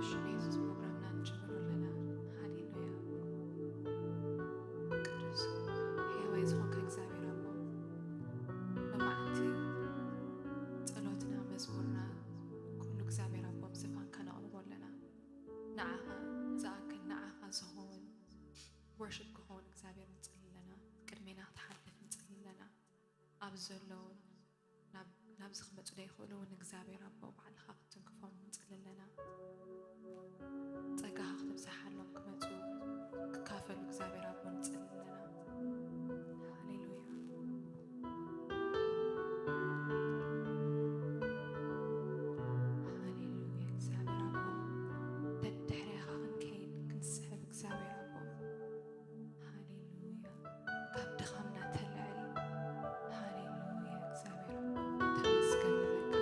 ብሽም የሱስ ፕሮግራምና ንጅምሮ ኣለና። ሃሌሉያ። ቅዱስ ሕያዋይ ዝኾንካ እግዚኣብሔር ኣቦ፣ ሎማዓንቲ ጸሎትና፣ መዝሙርና፣ ኩሉ እግዚኣብሔር ኣቦ ኣብ ዝፋንካ ነቕርቦ ኣለና። ንዓኻ ዝኣክል፣ ንዓኻ ዝኸውን ወርሽፕ ክኸውን እግዚኣብሔር ንጽሊ ኣለና። ቅድሜና ክትሓልፍ ንጽሊ ኣለና። ኣብ ዘለዉ ናብ-፣ ናብዚ ክመጹ ዘይክእሉ እውን እግዚኣብሔር ኣቦ ባዕልኻ ክትትንክፎም ንጽሊ ኣለና። ጸጋኻ ክትብዝሓሎም ክመጹ ክካፈሉ እግዚኣብሔር ኣቦ ንጽሊ ኣለና። ሃሌሉያ። ሃሌሉያ። እግዚኣብሔር ኣቦ፣ ደድሕሬኻ ክንከይድ ክንስሕብ እግዚኣብሔር ኣቦ። ሃሌሉያ። ካብ ድኻምና ተልዕል። ሃሌሉያ። እግዚኣብሔር ኣቦ፣ ተመስገን ንብለካ።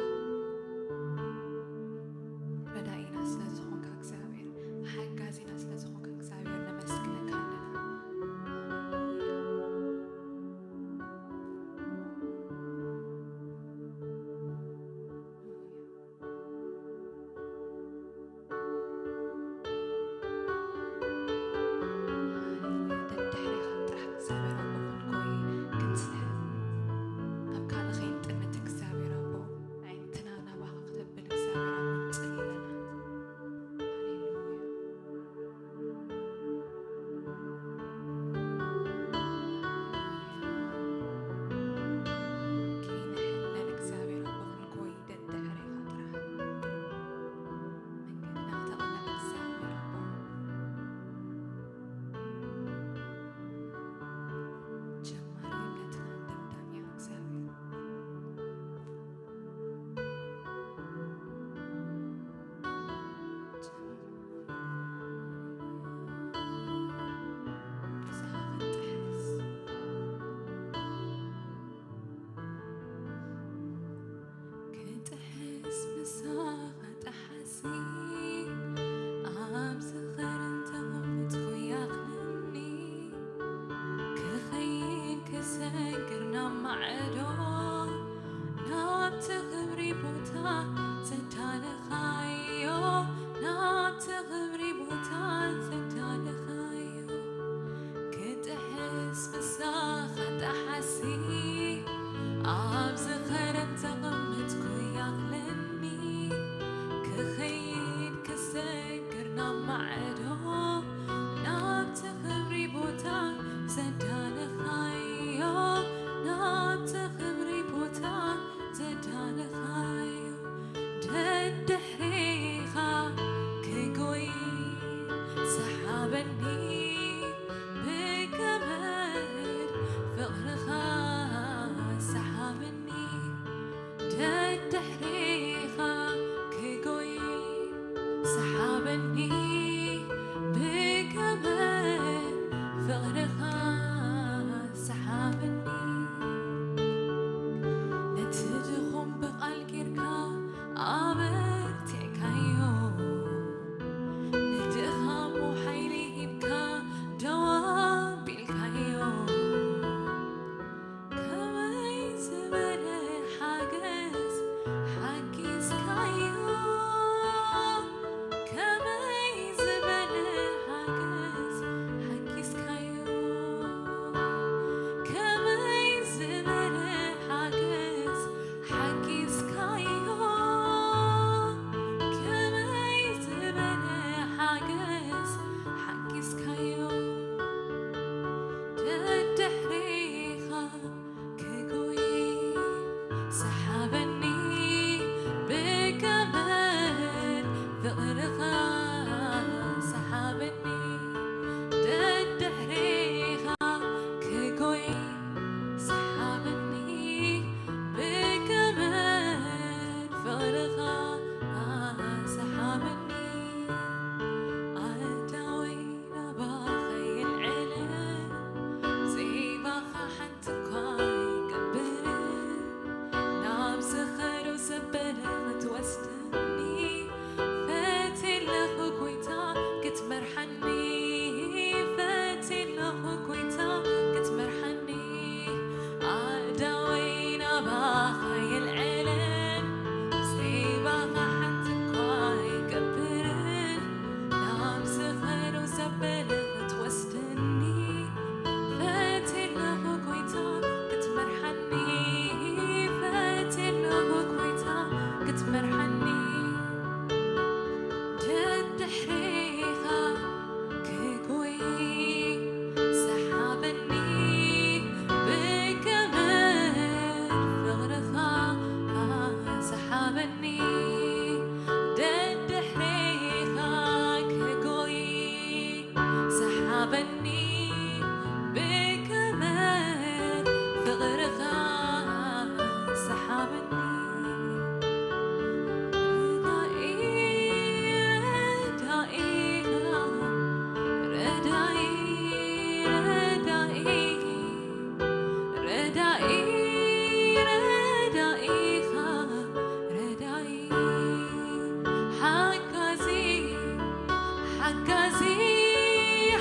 ሓጋዚ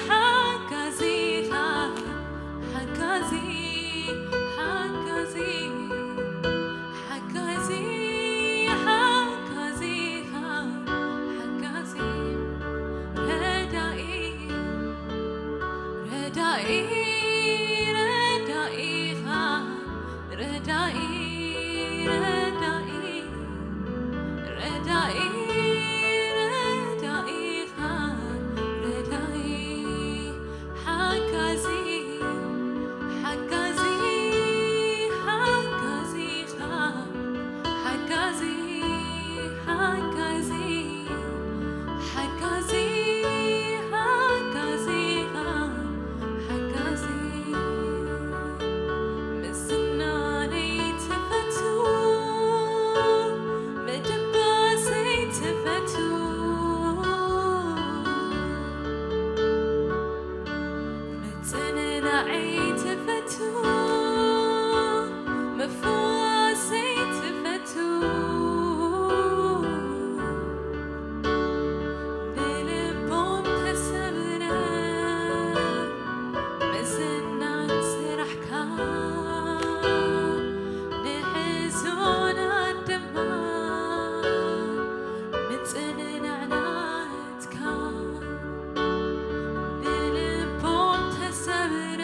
ሓጋዚኻ ሓጋዚ ሓጋዚ ሓጋዚ ሓጋዚኻ ሓጋዚ ረዳኢ ረዳኢ ረዳኢኻ ረዳኢ ረዳኢ ረዳኢ ረዳኢኻ ረዳኢ ሓጋዚ ሓጋዚ ሓጋዚኻ ሓጋዚ ሓጋዚ ሓጋዚ ሓጋዚኻ ሓጋዚ ምስናነይ ትፈቱ ምድባሰይ ትፈቱ ምጽንናዐይ ትፈቱ ምፍዋሰይ ትፈቱ ብልቦም ተሰብረ ምዝናን ስራሕካ ንሕዙናት ድማ ምጽንናዕናትካ ብልቦም ተሰብረ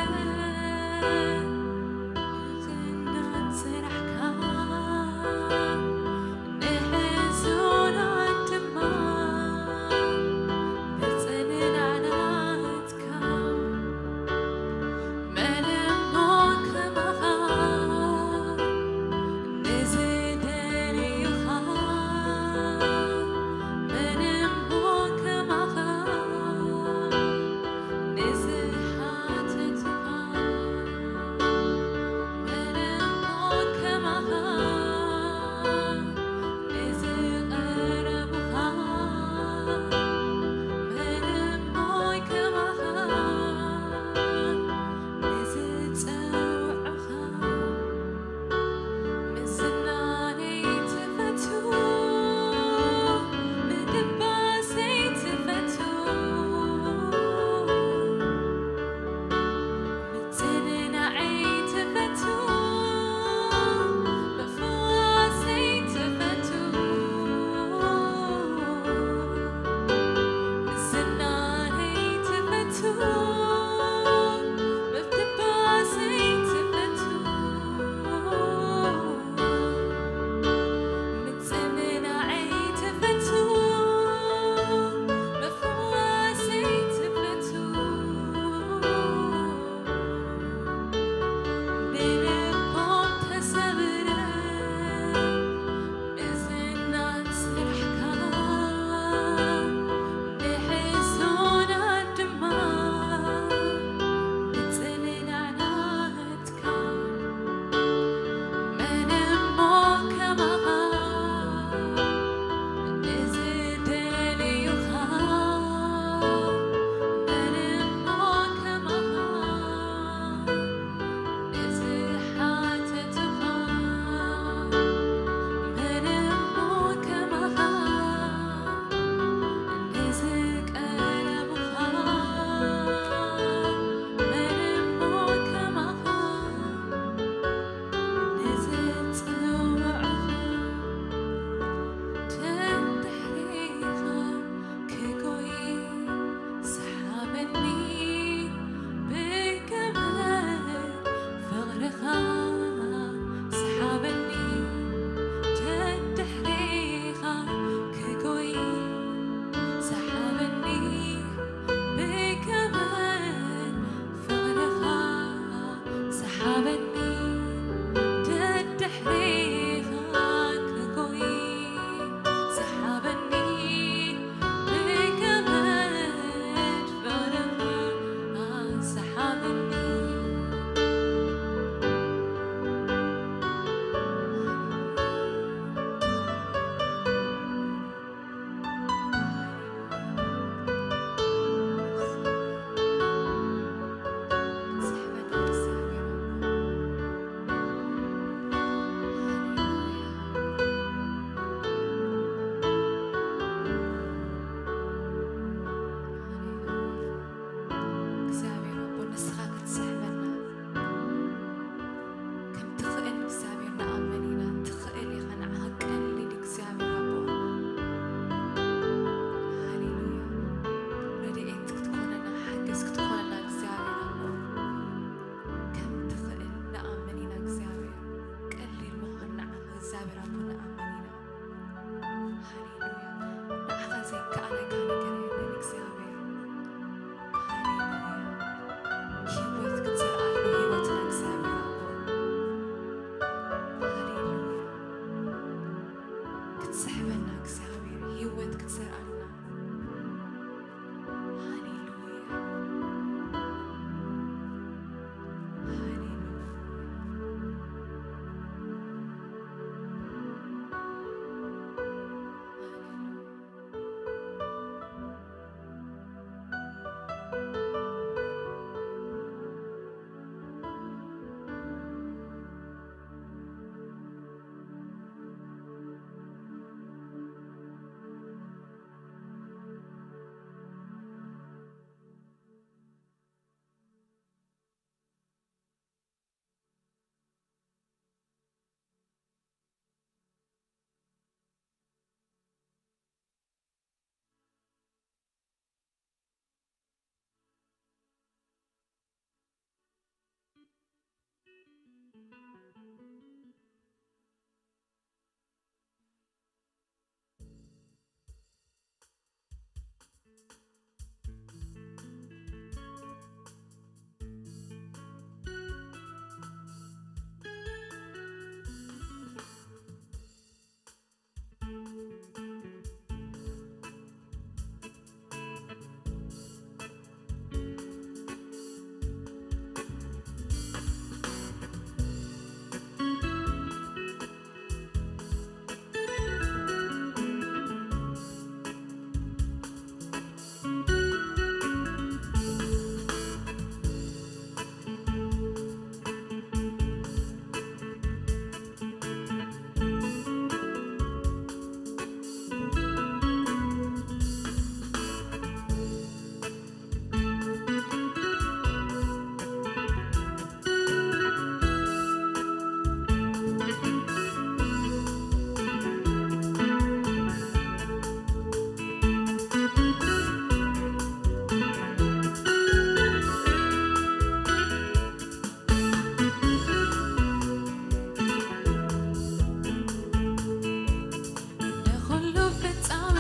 ንኹሉ ፍጻሜ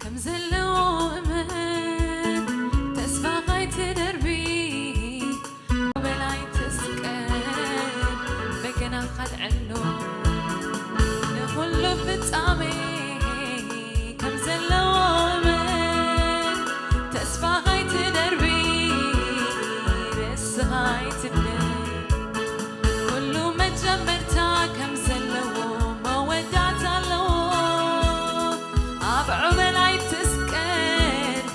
ከም ዘለዎ እመን፣ ተስፋ ኸይትደርቢ፣ በላይ ትስቀል፣ በገና ኻልዐሎ። ንኹሉ ፍጻሜ ከም ዘለዎ እመን፣ ተስፋ ኸይትደርቢ፣ ርእስኻ ኣይትድነን። ኩሉ መጀመርታ ከም ዘለዎ መወዳእታ ኣለዎ። ኣብ ዑበል ኣይትስቀል፣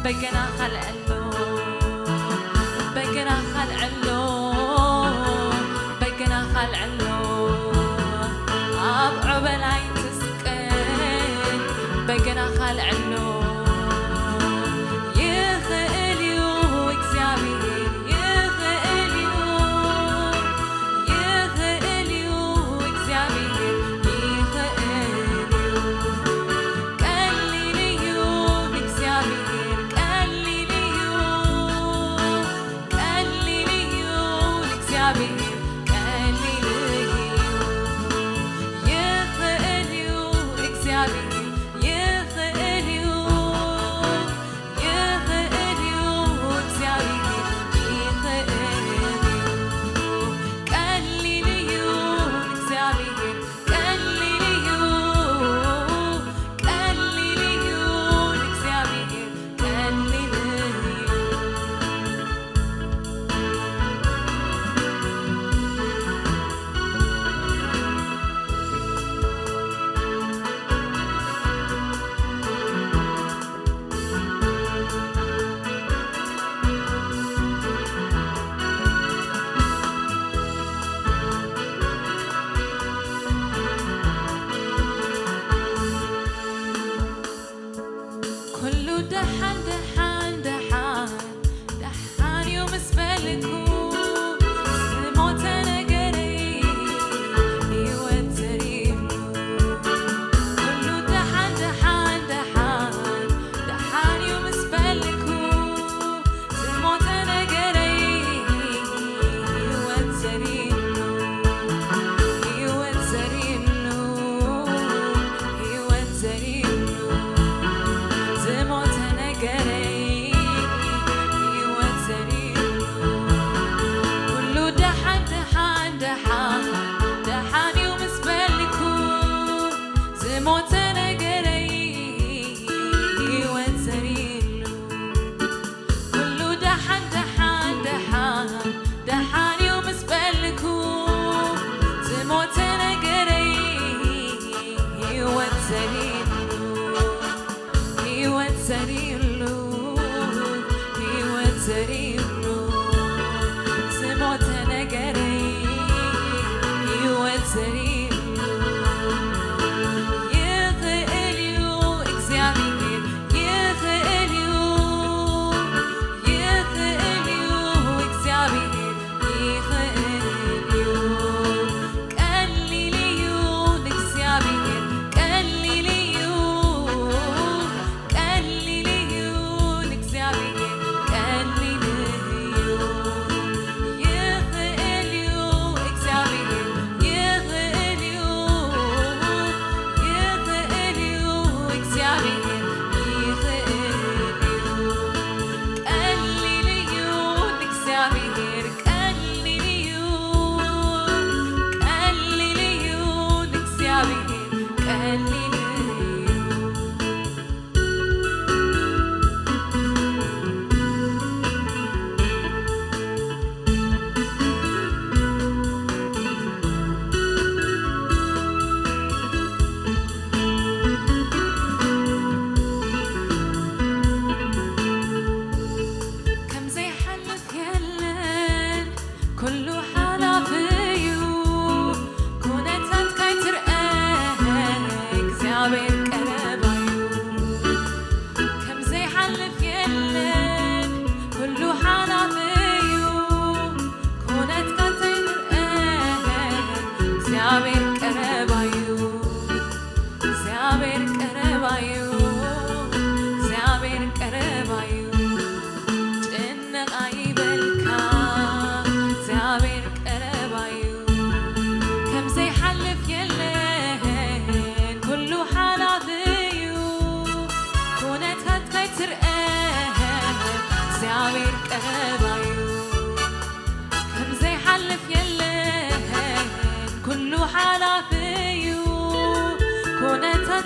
በገና ኻልዐሎ፣ በገና ኻልዐሎ፣ በገና ኻልዐሎ። ኣብ ዑበል ኣይትስቀል፣ በገና ኻልዐሎ። ይኽእል እዩ እግዚኣብሔር፣ ይኽእል እዩ፣ ይኽእል እዩ እግዚኣብሔር፣ ይኽእል እዩ። ቀሊል እዩ ንእግዚኣብሔር፣ ቀሊል እዩ፣ ቀሊል እዩ ንእግዚኣብሔር፣ ቀሊል እዩ። ይኽእል እዩ እግዚኣብሔር፣ ይኽእል እዩ፣ ይኽእል እዩ እግዚኣብሔር፣ ይኽእል እዩ። ቀሊል እዩ ንእግዚኣብሔር፣ ቀሊል እዩ፣ ቀሊል እዩ ንእግዚኣብሔር፣ ቀሊል እዩ። ኩሉ ደሓን፣ ደሓን፣ ደሓን፣ ደሓን እዩ ምስ በልኩ፣ ዝሞተ ነገረይ ህይወት ዘሪእሉ። ኩሉ ደሓን፣ ደሓን፣ ደሓን፣ ደሓን እዩ ምስ በልኩ፣ ዝሞተ ነገረይ ህይወት ዘሪእሉ፣ ህይወት ዘሪእሉ፣ ህይወት ዘሪእሉ። ዝሞተ ነገር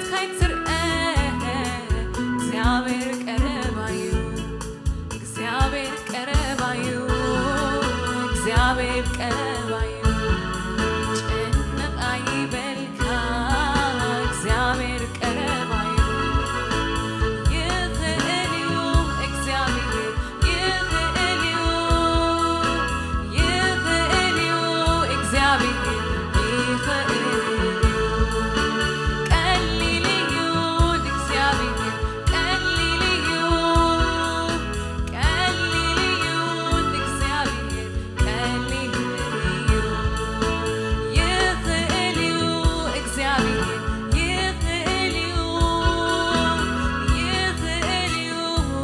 ካይትርአ እግዚኣብሔር ቀረባዩ፣ እግዚኣብሔር ቀረባዩ፣ እግዚኣብሔር ቀረባዩ። ጭንቕ ኣይበልካ፣ እግዚኣብሔር ቀረባዩ። ይኽእል እዩ እግዚኣብሔር፣ ይኽእል እዩ፣ ይኽእል እዩ እግዚኣብሔር፣ ይኽእል እዩ። ቀሊል እዩ ንእግዚኣብሔር፣ ቀሊል እዩ፣ ቀሊል እዩ ንእግዚኣብሔር፣ ቀሊል እዩ። ይኽእል እዩ እግዚኣብሔር፣ ይኽእል እዩ፣ ይኽእል እዩ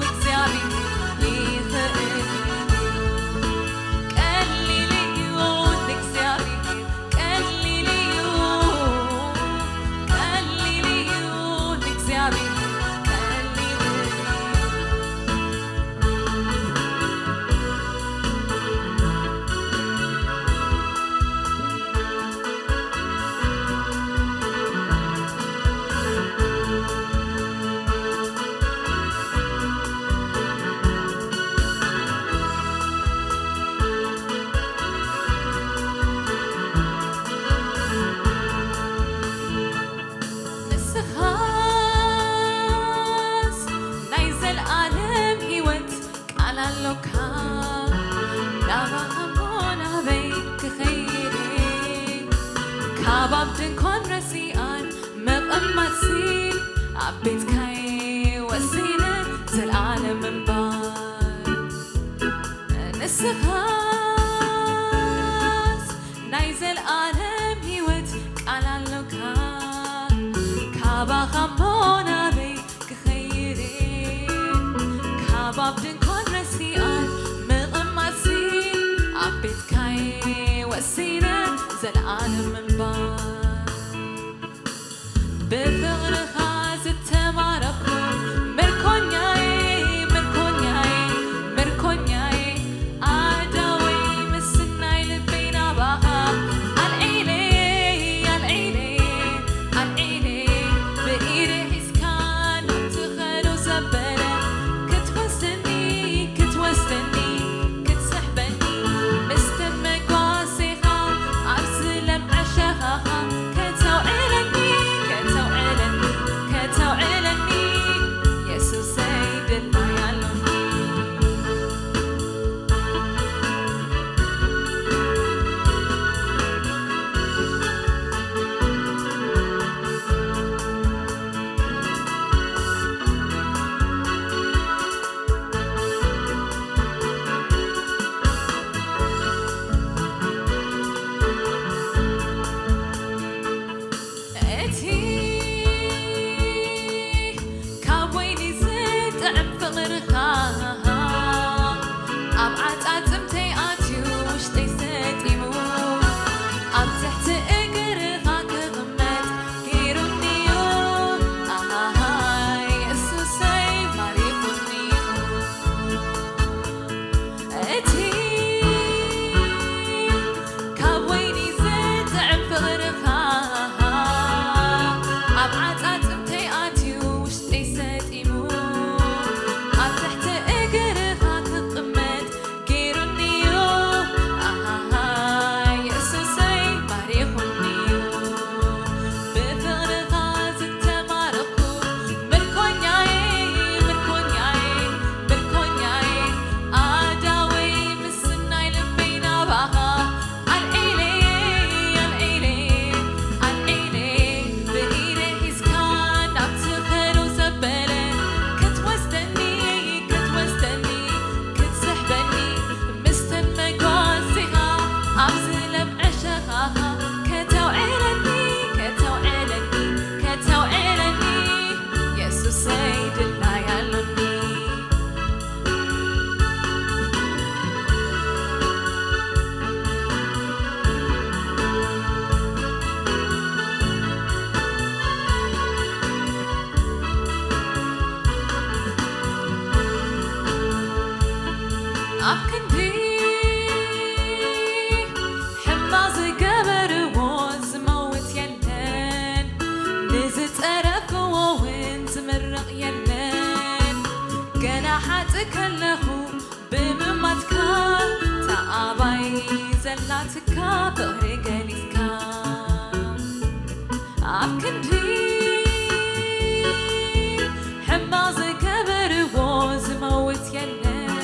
እግዚኣብሔር፣ ይኽእል እዩ። ቀሊል እዩ ንእግዚኣብሔር፣ ቀሊል እዩ፣ ቀሊል እዩ ንእግዚኣብሔር፣ ቀሊል እዩ። ንስኻስ ናይ ዘልኣለም ህይወት ቃል ኣሎካ፣ ናባኻ እሞ ናበይ ክኸይድ እየ? ካብ ኣብ ድንኳን ረሲኣን ምቕማጥሲ፣ ኣብ ቤትካ'የ ወሲነ ዘልኣለም ምንባር። ንስኻስ ናይ ዘልኣለም ህይወት ቃል ኣሎካ፣ ካባኻ እሞ ናበይ ክኸይድ እየ? ካብ ኣብ ድንኳን ረሲኣን ምቕማጥሲ፣ ኣብ ቤትካ'የ ወሲነ ዘልኣለም ምንባር። ብፍቕርኻ ዝተባረኽኩ ምርኮኛ'የ፣ ምርኮኛ'የ፣ ምርኮኛ'የ፣ ኣእዳወይ ምስናይ ልበይ ናባኻ ኣልዒለ፣ ኣልዒለ፣ ኣልዒለ፣ ብኢደ ሒዝካ ናብ ትኸዶ ዘበለ ክትወስደኒ፣ ክትወስደኒ፣ ክትስሕበኒ፣ ምስቲ መጓሴኻ ኣብዚ ለምዐ ሸኻኻ ከተውዕለኒ፣ ከተውዕለኒ፣ ከለኹ ብምማትካ፣ እታ ኣባይ ዘላትካ ፍቕሪ ገሊጽካ። ኣብ ክንዲ ሕማቕ ዝገበርዎ ዝመውት የለን፣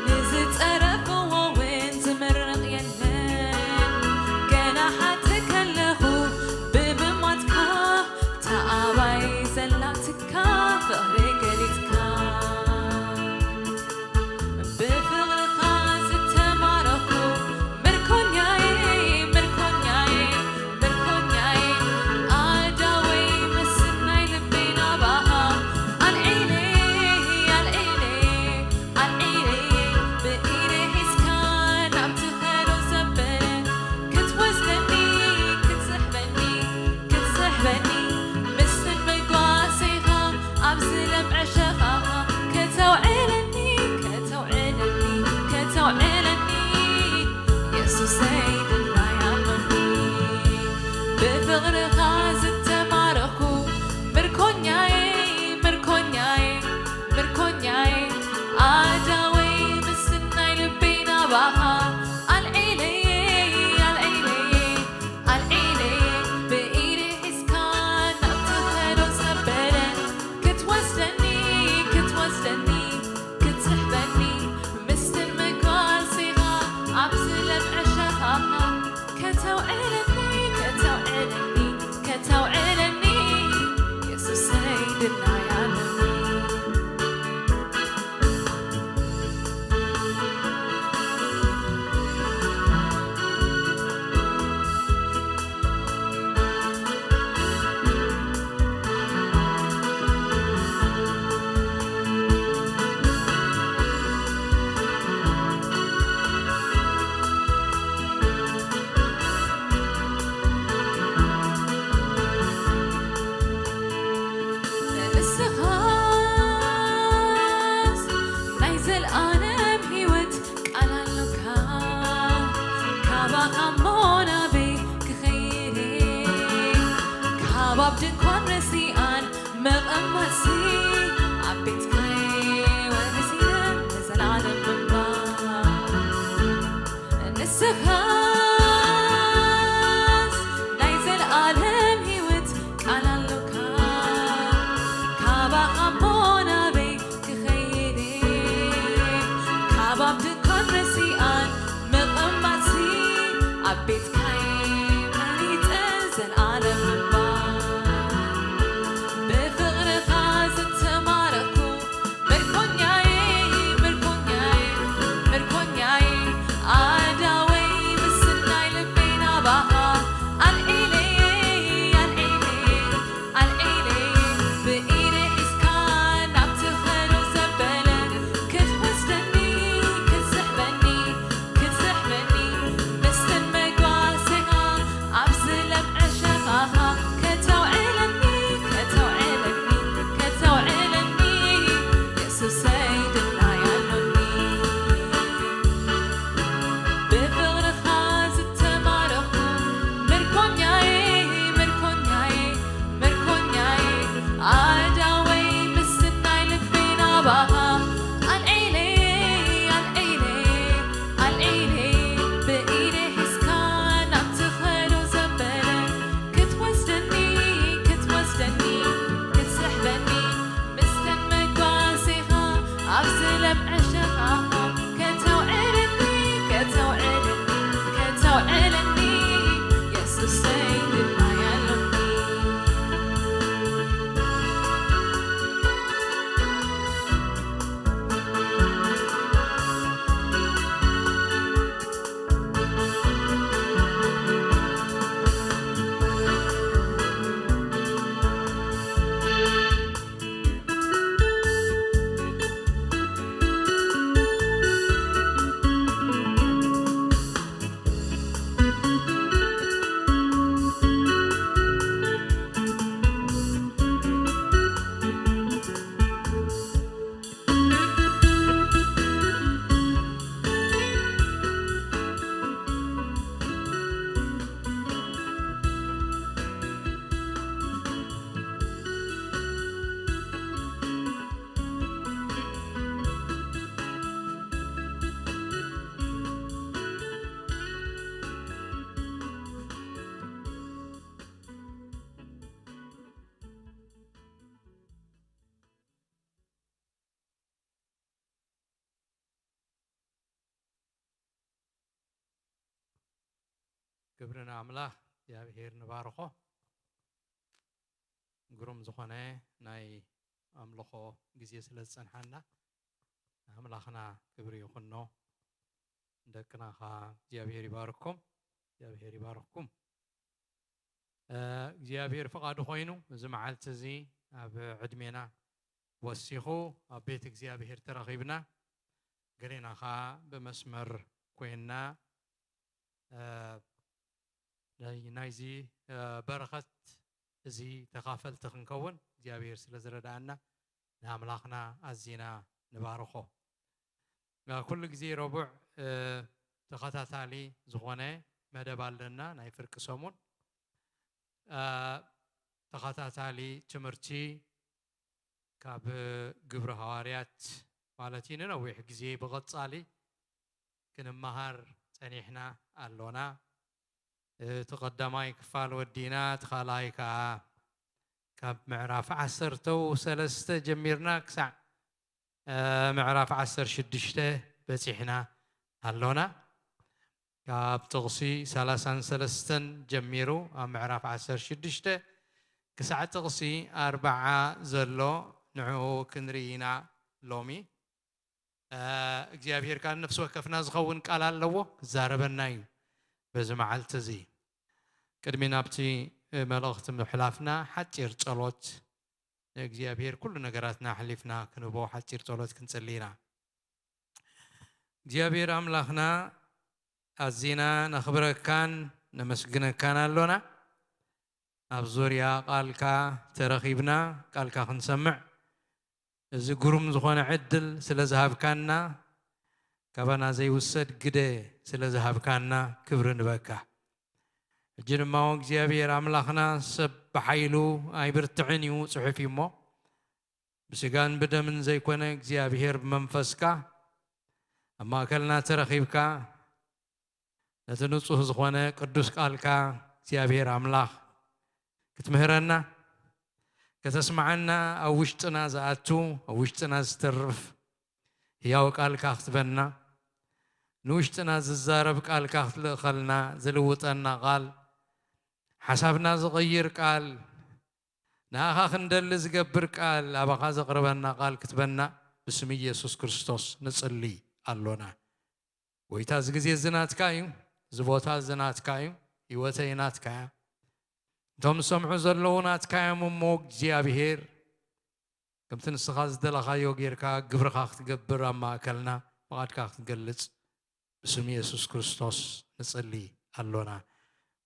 ንዝጸረፍዎ እውን ዝምርቕ የለን። ገና ሓጥእ ከለኹ ብምማትካ፣ እታ ኣባይ ዘላትካ ፍቕሪ ገሊጽካ። ብፍቕርኻ ዝተማረኹ፣ ምርኮኛይ፣ ምርኮኛይ፣ ምርኮኛይ፣ ኣዳወይ፣ ምስናይ ልበይ ናባኻ ኣልዒለይ፣ ኣልዒለይ፣ ኣልዒለይ፣ ብኢደይ ሒዝካ ናብ ትኸዶ ዘበለ ክትወስደኒ፣ ክትስሕበኒ፣ ክትስሕበኒ፣ ምስን መጓሰይኻ ኣብ ዝለምዐ ሸኻኻ ከተውዕለኒ፣ ከተውዕለኒ፣ ከተውዕለኒ፣ የሱሰይ ድላይ ኣሎኒ። ብፍቕርኻ ዝተማረኹ፣ ምርኮኛይ፣ ምርኮኛይ፣ ምርኮኛይ፣ ኣዳወይ፣ ምስናይ ልበይ ናባኻ ኣልዒለይ፣ ኣልዒለይ፣ ኣልዒለይ፣ ብኢደይ ሒዝካ ናብ ትኸዶ ዘበለ ክትወስደኒ፣ ክትወስደኒ፣ ክትስሕበኒ፣ ምስን መጓሰይኻ ኣብ ዝለምዐ ሸኻኻ ከተውዕለኒ፣ ከተውዕለኒ፣ ከተውዕለኒ፣ የሱሰይ ድላይ ኣሎኒ። ንስኻስ ናይ ዘልኣለም ህይወት ቃል ኣሎካ፣ ካባኻ እሞ ናበይ ክኸይድ እየ? ካብ ኣብ ድንኳን ርሲኣን መቐመጥሲ፣ ኣብ ቤትካይ ወሲነ ንዘለኣለም ምንባር። ንስኻስ ናይ ዘለኣለም ህይወት ቃል ኣሎካ፣ ካባኻ እሞ ናበይ ክኸይድ እየ? ካብ ኣብ ድንኳን ርሲኣን ምቕማጥሲ፣ ኣብ ቤትካይ መሪጸ ዘለኣለም ምንባር። ብፍቕርኻ ዝተማረኹ፣ ምርኮኛይ፣ ምርኮኛይ፣ ምርኮኛይ፣ ኣዳወይ፣ ክብሪ ንኣምላኽ እግዚኣብሔር ንባርኾ። ግሩም ዝኾነ ናይ ኣምልኾ ግዜ ስለ ዝጸንሓና ንኣምላኽና ክብሪ ይኹኖ። ደቅና ኸኣ እግዚኣብሔር ይባርኮም፣ እግዚኣብሔር ይባርኽኩም። እግዚኣብሔር ፍቓዱ ኮይኑ እዚ መዓልቲ እዚ ኣብ ዕድሜና ወሲኹ ኣብ ቤት እግዚኣብሔር ተረኺብና፣ ገሌና ኸኣ ብመስመር ኮይንና ናይዚ በረኸት እዚ ተኻፈልቲ ክንከውን እግዚኣብሔር ስለ ዝረድኣና ንኣምላኽና ኣዚና ንባርኾ። ኩሉ ግዜ ረቡዕ ተኸታታሊ ዝኾነ መደብ ኣለና፣ ናይ ፍርቂ ሰሙን ተኸታታሊ ትምህርቲ ካብ ግብሪ ሃዋርያት ማለት እዩ። ንነዊሕ ግዜ ብቐጻሊ ክንመሃር ጸኒሕና ኣሎና። እቲ ቀዳማይ ክፋል ወዲና፣ እቲ ካልኣይ ከኣ ካብ ምዕራፍ ዓሰርተ ሰለስተ ጀሚርና ክሳዕ ምዕራፍ ዓሰርተ ሽዱሽተ በጺሕና ኣሎና። ካብ ጥቕሲ ሰላሳን ሰለስተን ጀሚሩ ኣብ ምዕራፍ ዓሰርተ ሽዱሽተ ክሳዕ ጥቕሲ ኣርብዓ ዘሎ ንዕኡ ክንርኢ ኢና ሎሚ። እግዚኣብሔር ከዓ ነፍሲ ወከፍና ዝኸውን ቃል ኣለዎ፣ ክዛረበና እዩ በዚ መዓልቲ እዚ። ቅድሚ ናብቲ መልእኽቲ ምሕላፍና ሓፂር ጸሎት ንእግዚኣብሔር ኩሉ ነገራትና ኣሕሊፍና ክንህቦ ሓፂር ጸሎት ክንጽሊ ኢና። እግዚኣብሔር ኣምላኽና ኣዚና ነኽብረካን ነመስግነካን ኣሎና። ኣብ ዙርያ ቃልካ ተረኺብና ቃልካ ክንሰምዕ እዚ ግሩም ዝኾነ ዕድል ስለ ዝሃብካና፣ ካባና ዘይውሰድ ግደ ስለ ዝሃብካና ክብሪ ንበካ። ሕጂ ድማ እግዚኣብሔር ኣምላኽና ሰብ ብሓይሉ ኣይብርትዕን እዩ ጽሑፍ እዩ እሞ፣ ብስጋን ብደምን ዘይኮነ እግዚኣብሔር ብመንፈስካ ኣብ ማእከልና ተረኺብካ ነቲ ንጹህ ዝኾነ ቅዱስ ቃልካ እግዚኣብሔር ኣምላኽ ክትምህረና፣ ከተስምዓና፣ ኣብ ውሽጥና ዝኣቱ፣ ኣብ ውሽጥና ዝተርፍ ህያው ቃልካ ክትበና፣ ንውሽጥና ዝዛረብ ቃልካ ክትልእኸልና፣ ዝልውጠና ቃል፣ ሓሳብና ዝቕይር ቃል፣ ንኣኻ ክንደሊ ዝገብር ቃል፣ ኣባኻ ዘቕርበና ቃል ክትበና ብስም ኢየሱስ ክርስቶስ ንጽሊ ኣሎና። ጎይታ፣ እዚ ግዜ እዚ ናትካ እዩ፣ እዚ ቦታ እዚ ናትካ እዩ፣ ህይወተይ ናትካ እያ። እቶም ዝሰምዑ ዘለዉ ናትካ እዮም እሞ እግዚኣብሔር ከምቲ ንስኻ ዝደለኻዮ ጌርካ ግብርኻ ክትገብር ኣብ ማእከልና ፍቓድካ ክትገልጽ ብስም የሱስ ክርስቶስ ንጽሊ ኣሎና።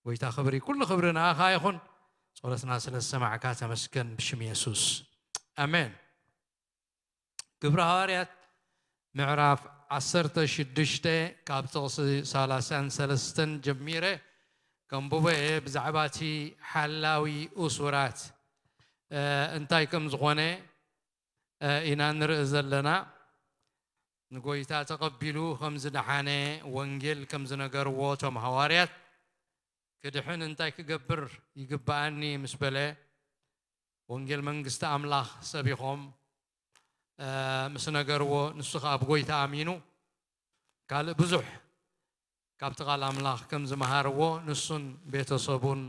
ጎይታ ክብሪ፣ ኩሉ ክብሪ ንኣኻ ይኹን። ጸሎትና ስለ ዝሰማዕካ ተመስገን ብሽም የሱስ። ኣሜን። ግብሪ ሃዋርያት ምዕራፍ ዓሰርተ ሽዱሽተ ካብ ጥቕሲ ሰላሳን ሰለስተን ጀሚረ ከንብቦ እየ። ብዛዕባ እቲ ሓላዊ እሱራት እንታይ ከም ዝኾነ ኢና ንርኢ ዘለና። ንጎይታ ተቐቢሉ ከም ዝደሓነ ወንጌል ከም ዝነገርዎ እቶም ሃዋርያት ክድሕን እንታይ ክገብር ይግብኣኒ ምስ በለ ወንጌል መንግስቲ ኣምላኽ ሰቢኾም ምስ ነገርዎ፣ ንሱ ኸኣ ብጎይታ ኣሚኑ ካልእ ብዙሕ ካብቲ ቃል ኣምላኽ ከም ዝመሃርዎ ንሱን ቤተሰቡን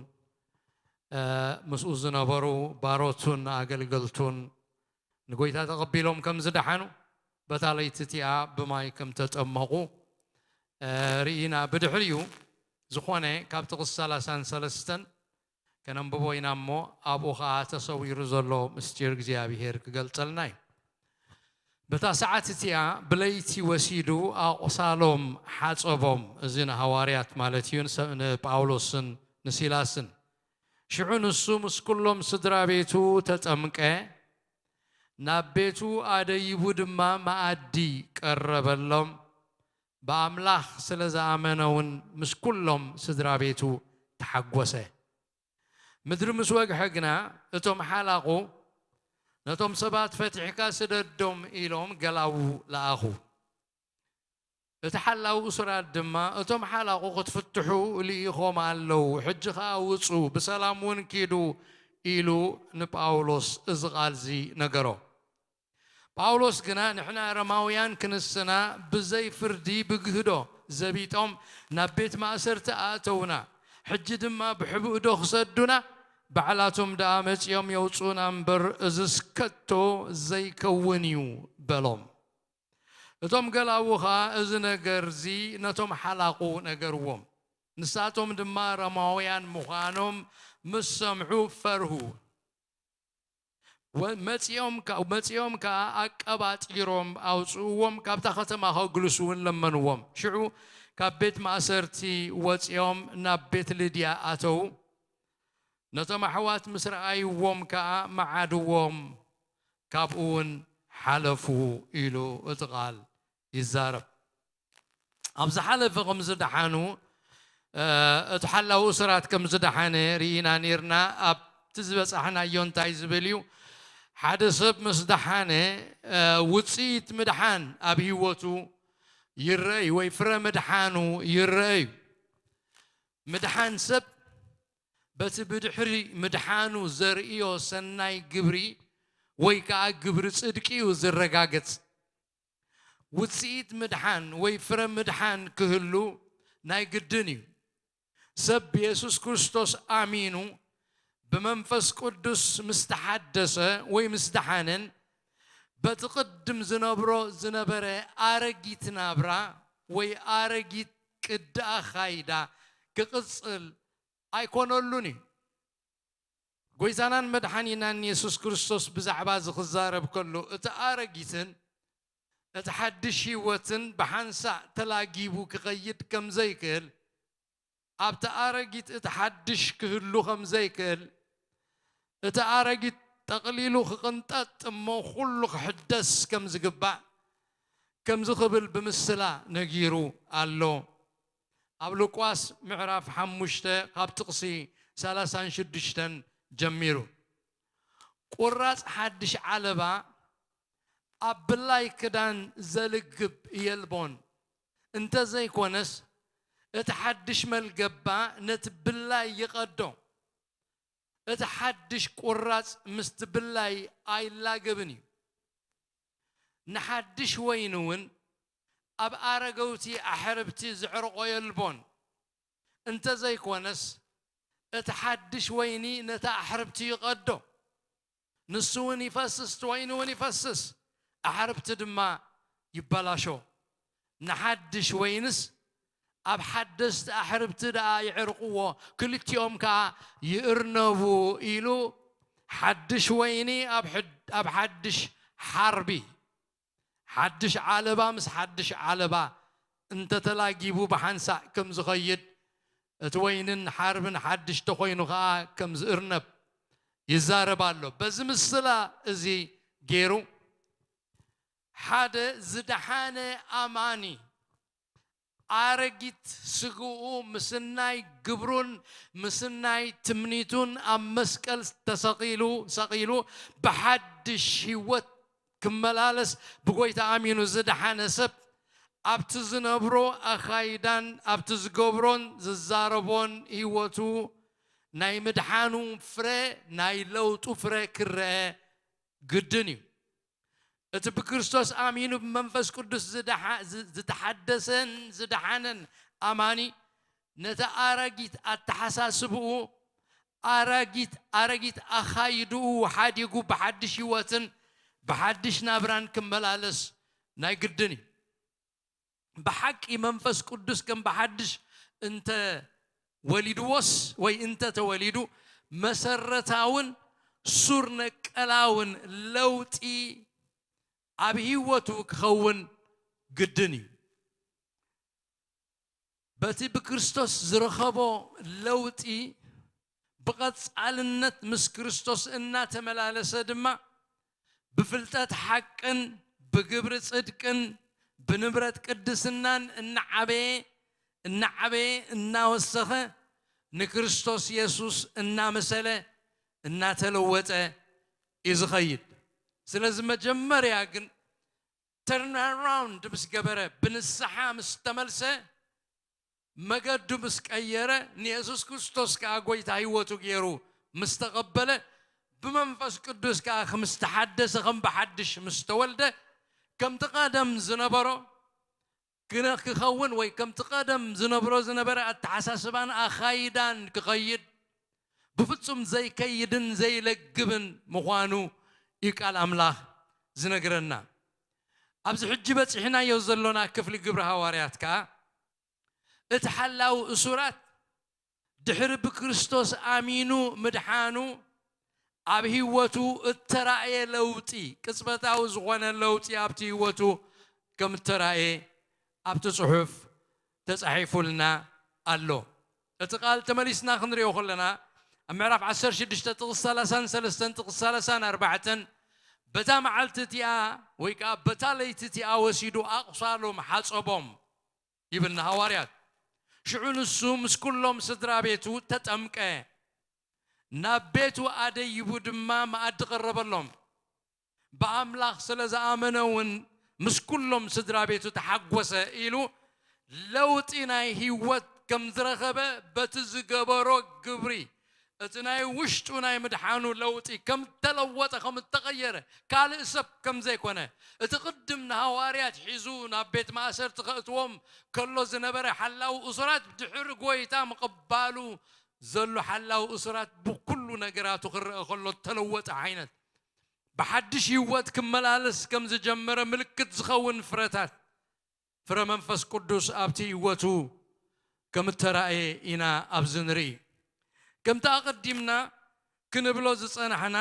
ምስኡ ዝነበሩ ባሮቱን ኣገልገልቱን ንጎይታ ተቐቢሎም ከም ዝደሓኑ በታ ለይቲ እቲኣ ብማይ ከም ተጠመቑ ርኢና። ብድሕሪኡ ዝኾነ ካብ ጥቕሲ ሰላሳን ሰለስተን ከነንብቦ ኢና እሞ ኣብኡ ኸኣ ተሰዊሩ ዘሎ ምስጢር እግዚኣብሔር ክገልጸልና እዩ። በታ ሰዓት እቲኣ ብለይቲ ወሲዱ ኣቑሳሎም ሓጸቦም። እዚ ንሃዋርያት ማለት እዩ፣ ንሰ-፣ ንጳውሎስን ንሲላስን። ሽዑ ንሱ ምስ ኩሎም ስድራ ቤቱ ተጠምቀ፣ ናብ ቤቱ ኣደይቡ ድማ መኣዲ ቀረበሎም። ብኣምላኽ ስለ ዝኣመነ እውን ምስ ኩሎም ስድራ ቤቱ ተሓጎሰ። ምድሪ ምስ ወግሐ ግና እቶም ሓላቑ ነቶም ሰባት ፈቲሕካ ስደዶም ኢሎም ገላዉ ለኣኹ። እቲ ሓላዊ እሱራት ድማ እቶም ሓላቑ ክትፍትሑ ልኢኾም ኣለዉ፣ ሕጂ ኸኣ ውጹ፣ ብሰላም እውን ኪዱ ኢሉ ንጳውሎስ እዚ ቓል እዚ ነገሮ። ጳውሎስ ግና ንሕና ሮማውያን ክንስና ብዘይ ፍርዲ ብግህዶ ዘቢጦም ናብ ቤት ማእሰርቲ ኣእተውና። ሕጂ ድማ ብሕቡእ ዶ ክሰዱና? ባዕላቶም ደኣ መጺኦም የውጽኡና እምበር፣ እዝስ ከቶ ዘይከውን እዩ በሎም። እቶም ገላዉ ኸኣ እዚ ነገርዚ ነቶም ሓላቑ ነገርዎም። ንሳቶም ድማ ሮማውያን ምዃኖም ምስ ሰምዑ ፈርሁ። ወ-፣ መጺኦም ከ-፣ መጺኦም ከኣ ኣቀባጢሮም ኣውጽእዎም፣ ካብታ ከተማ ከግልሱ እውን ለመንዎም። ሽዑ ካብ ቤት ማእሰርቲ ወጺኦም ናብ ቤት ልድያ ኣተዉ። ነቶም ኣሕዋት ምስ ረኣይዎም ከኣ መዓድዎም፣ ካብኡ እውን ሓለፉ ኢሉ እቲ ቃል ይዛረብ። ኣብ ዝሓለፈ ከም ዝደሓኑ፣ እ፣ እቲ ሓላዊ እሱራት ከም ዝደሓነ ርኢና ነርና። ኣብቲ ዝበጻሕናዮ እንታይ ዝብል እዩ? ሓደ ሰብ ምስ ደሓነ፣ እ፣ ውጽኢት ምድሓን ኣብ ህይወቱ ይረኣይ ወይ ፍረ ምድሓኑ ይረኣዩ። ምድሓን ሰብ በቲ ብድሕሪ ምድሓኑ ዘርእዮ ሰናይ ግብሪ ወይ ከኣ ግብሪ ጽድቂ እዩ ዝረጋገጽ። ውጽኢት ምድሓን ወይ ፍረ ምድሓን ክህሉ ናይ ግድን እዩ። ሰብ ብየሱስ ክርስቶስ ኣሚኑ ብመንፈስ ቅዱስ ምስ ተሓደሰ ወይ ምስ ደሓነን በቲ ቅድም ዝነብሮ ዝነበረ ኣረጊት ናብራ ወይ ኣረጊት ቅዲ ኣኻይዳ ክቕጽል ኣይኮነሉን እዩ። ጎይታናን መድሓኒናን የሱስ ክርስቶስ ብዛዕባ እዚ ክዛረብ ከሎ እቲ ኣረጊትን እቲ ሓድሽ ህይወትን ብሓንሳእ ተላጊቡ ክኸይድ ከም ዘይክእል፣ ኣብቲ ኣረጊት እቲ ሓድሽ ክህሉ ከም ዘይክእል፣ እቲ ኣረጊት ጠቕሊሉ ክቕንጠጥ እሞ ኩሉ ክሕደስ ከም ዝግባእ ከምዚ ክብል ብምስላ ነጊሩ ኣሎ። ኣብ ሉቃስ ምዕራፍ ሓሙሽተ ካብ ጥቕሲ ሰላሳን ሽዱሽተን ጀሚሩ። ቁራጽ ሓድሽ ዓለባ ኣብ ብላይ ክዳን ዘልግብ የልቦን፣ እንተ ዘይኮነስ እቲ ሓድሽ መልገባ ነቲ ብላይ ይቐዶ። እቲ ሓድሽ ቁራጽ ምስቲ ብላይ ኣይላገብን እዩ። ንሓድሽ ወይኒ እውን ኣብ ኣረገውቲ ኣሕርብቲ ዝዕርቆ የልቦን፣ እንተ ዘይኮነስ እቲ ሓድሽ ወይኒ ነቲ ኣሕርብቲ ይቐዶ። ንሱ እውን ይፈስስ፣ እቲ ወይኒ እውን ይፈስስ፣ ኣሕርብቲ ድማ ይበላሾ። ንሓድሽ ወይንስ ኣብ ሓደስቲ ኣሕርብቲ ደኣ ይዕርቕዎ፣ ክልቲኦም ከኣ ይእርነቡ ኢሉ፣ ሓድሽ ወይኒ ኣብ ሕድ-፣ ኣብ ሓድሽ ሓርቢ፣ ሓድሽ ዓለባ ምስ ሓድሽ ዓለባ እንተተላጊቡ ብሓንሳእ ከም ዝኸይድ፣ እቲ ወይንን ሓርብን ሓድሽ ተኾይኑ ኸኣ ከም ዝእርነብ ይዛረብ ኣሎ። በዚ ምስላ እዚ ገይሩ፣ ሓደ ዝደሓነ ኣማኒ ኣረጊት ስግኡ ምስናይ ግብሩን ምስናይ ትምኒቱን ኣብ መስቀል ተሰቒሉ፣ ሰቒሉ ብሓድሽ ህይወት ክመላለስ ብጎይታ ኣሚኑ ዝደሓነ ሰብ፣ ኣብቲ ዝነብሮ ኣኻይዳን ኣብቲ ዝገብሮን ዝዛረቦን ህይወቱ ናይ ምድሓኑ ፍረ፣ ናይ ለውጡ ፍረ ክረአ ግድን እዩ። እቲ ብክርስቶስ ኣሚኑ ብመንፈስ ቅዱስ ዝደሓ-፣ ዝ-፣ ዝተሓደሰን ዝደሓነን ኣማኒ፣ ነቲ ኣረጊት ኣተሓሳስብኡ፣ ኣረጊት፣ ኣረጊት ኣኻይድኡ ሓዲጉ ብሓድሽ ህይወትን ብሓድሽ ናብራን ክመላለስ ናይ ግድን እዩ። ብሓቂ መንፈስ ቅዱስ ከም ብሓድሽ እንተ ወሊድዎስ ወይ እንተ ተወሊዱ፣ መሰረታውን ሱር ነቀላውን ለውጢ ኣብ ህይወቱ ክኸውን ግድን እዩ። በቲ ብክርስቶስ ዝረኸቦ ለውጢ ብቐጻልነት ምስ ክርስቶስ እናተመላለሰ ድማ፣ ብፍልጠት ሓቅን ብግብሪ ጽድቅን ብንብረት ቅድስናን እናዓበየ፣ እናዓበየ፣ እናወሰኸ፣ ንክርስቶስ የሱስ እናመሰለ፣ እናተለወጠ እዩ ዝኸይድ። ስለዚ መጀመርያ ግን ተርን ኣራውንድ ምስ ገበረ፣ ብንስሓ ምስ ተመልሰ፣ መገዱ ምስ ቀየረ፣ ንየሱስ ክርስቶስ ከኣ ጎይታ ህይወቱ ገይሩ ምስ ተቐበለ፣ ብመንፈስ ቅዱስ ከኣ ምስ ተሓደሰ፣ ከም ብሓድሽ ምስ ተወልደ፣ ከምቲ ቀደም ዝነበሮ ክነ-፣ ክኸውን ወይ ከምቲ ቀደም ዝነብሮ ዝነበረ ኣተሓሳስባን ኣኻይዳን ክኸይድ ብፍጹም ዘይከይድን ዘይለግብን ምዃኑ እዩ ቃል ኣምላኽ ዝነግረና። ኣብዚ ሕጂ በጺሕናዮ ዘሎና ክፍሊ ግብሪ ሃዋርያት ከኣ፣ እቲ ሓላው እሱራት ድሕሪ ብክርስቶስ ኣሚኑ ምድሓኑ፣ ኣብ ህይወቱ እተራእየ ለውጢ፣ ቅጽበታዊ ዝኾነ ለውጢ ኣብቲ ህይወቱ ከም እተራእየ ኣብቲ ጽሑፍ ተጻሒፉልና ኣሎ። እቲ ቃል ተመሊስና ክንሪኦ ከለና፣ ኣብ ምዕራፍ ዓሰርተ ሽዱሽተ ጥቕሲ ሰላሳን ሰለስተን ጥቕሲ ሰላሳን ኣርባዕተን፣ በታ መዓልቲ እቲኣ ወይ ከኣ በታ ለይቲ እቲኣ ወሲዱ ኣቑሳሎም፣ ሓጸቦም ይብል ንሃዋርያት። ሽዑ ንሱ ምስ ኩሎም ስድራ ቤቱ ተጠምቀ፣ ናብ ቤቱ ኣደይቡ ድማ መኣዲ ቀረበሎም። ብኣምላኽ ስለ ዝኣመነ እውን ምስ ኩሎም ስድራ ቤቱ ተሓጎሰ ኢሉ ለውጢ ናይ ህይወት ከም ዝረኸበ በቲ ዝገበሮ ግብሪ፣ እቲ ናይ ውሽጡ ናይ ምድሓኑ ለውጢ ከም ተለወጠ፣ ከም እተቐየረ፣ ካልእ ሰብ ከም ዘይኮነ፣ እቲ ቅድም ንሃዋርያት ሒዙ ናብ ቤት ማእሰርቲ ከእትዎም ከሎ ዝነበረ ሓላዊ እሱራት ድሕሪ ጐይታ ምቕባሉ ዘሎ ሓላዊ እሱራት ብኩሉ ነገራቱ ክረአ ከሎ እተለወጠ ዓይነት፣ ብሓድሽ ህይወት ክመላለስ ከም ዝጀመረ ምልክት ዝኸውን ፍረታት፣ ፍረ መንፈስ ቅዱስ ኣብቲ ህይወቱ ከም እተራእየ ኢና ኣብዚ ንርኢ። ከምቲ ኣቐዲምና ክንብሎ ዝጸናሕና፣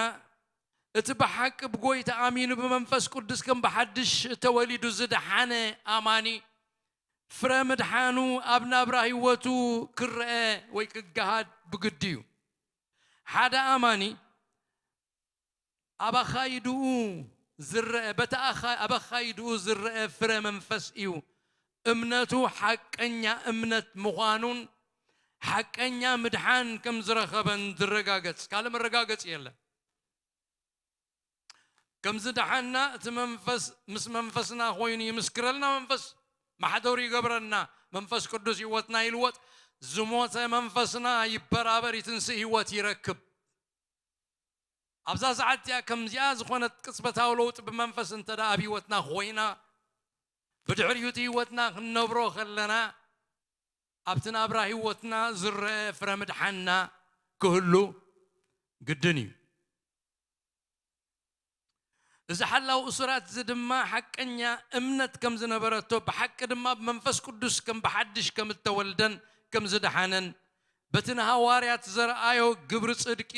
እቲ ብሓቂ ብጎይታ ኣሚኑ ብመንፈስ ቅዱስ ከም ብሓድሽ ተወሊዱ ዝደሓነ ኣማኒ፣ ፍረ ምድሓኑ ኣብ ናብራ ህይወቱ ክረአ ወይ ክገሃድ ብግዲ እዩ። ሓደ ኣማኒ ኣብ ኣኻይድኡ ዝረአ፣ በቲ ኣኻ-፣ ኣብ ኣኻይድኡ ዝረአ ፍረ መንፈስ እዩ እምነቱ ሓቀኛ እምነት ምዃኑን ሓቀኛ ምድሓን ከም ዝረኸበን ዝረጋገጽ። ካልእ መረጋገጺ የለን። ከም ዝደሓና እቲ መንፈስ ምስ መንፈስና ኮይኑ ይምስክረልና፣ መንፈስ ማሕደሩ ይገብረና፣ መንፈስ ቅዱስ ህይወትና ይልወጥ፣ ዝሞተ መንፈስና ይበራበር፣ ይትንስእ፣ ህይወት ይረክብ። ኣብዛ ሰዓት እቲኣ ከምዚኣ ዝኾነት ቅጽበታዊ ለውጢ ብመንፈስ እንተ ደኣ ኣብ ህይወትና ኮይና፣ ብድሕሪኡ እቲ ህይወትና ክንነብሮ ከለና፣ ኣብቲ ናብራ ህይወትና ዝረአ ፍረ ምድሓንና ክህሉ ግድን እዩ። እዚ ሓላው እሱራት እዚ ድማ ሓቀኛ እምነት ከም ዝነበረቶ፣ ብሓቂ ድማ ብመንፈስ ቅዱስ ከም ብሓድሽ ከም እተወልደን ከም ዝደሓነን በቲ ንሃዋርያት ዘርኣዮ ግብሪ ጽድቂ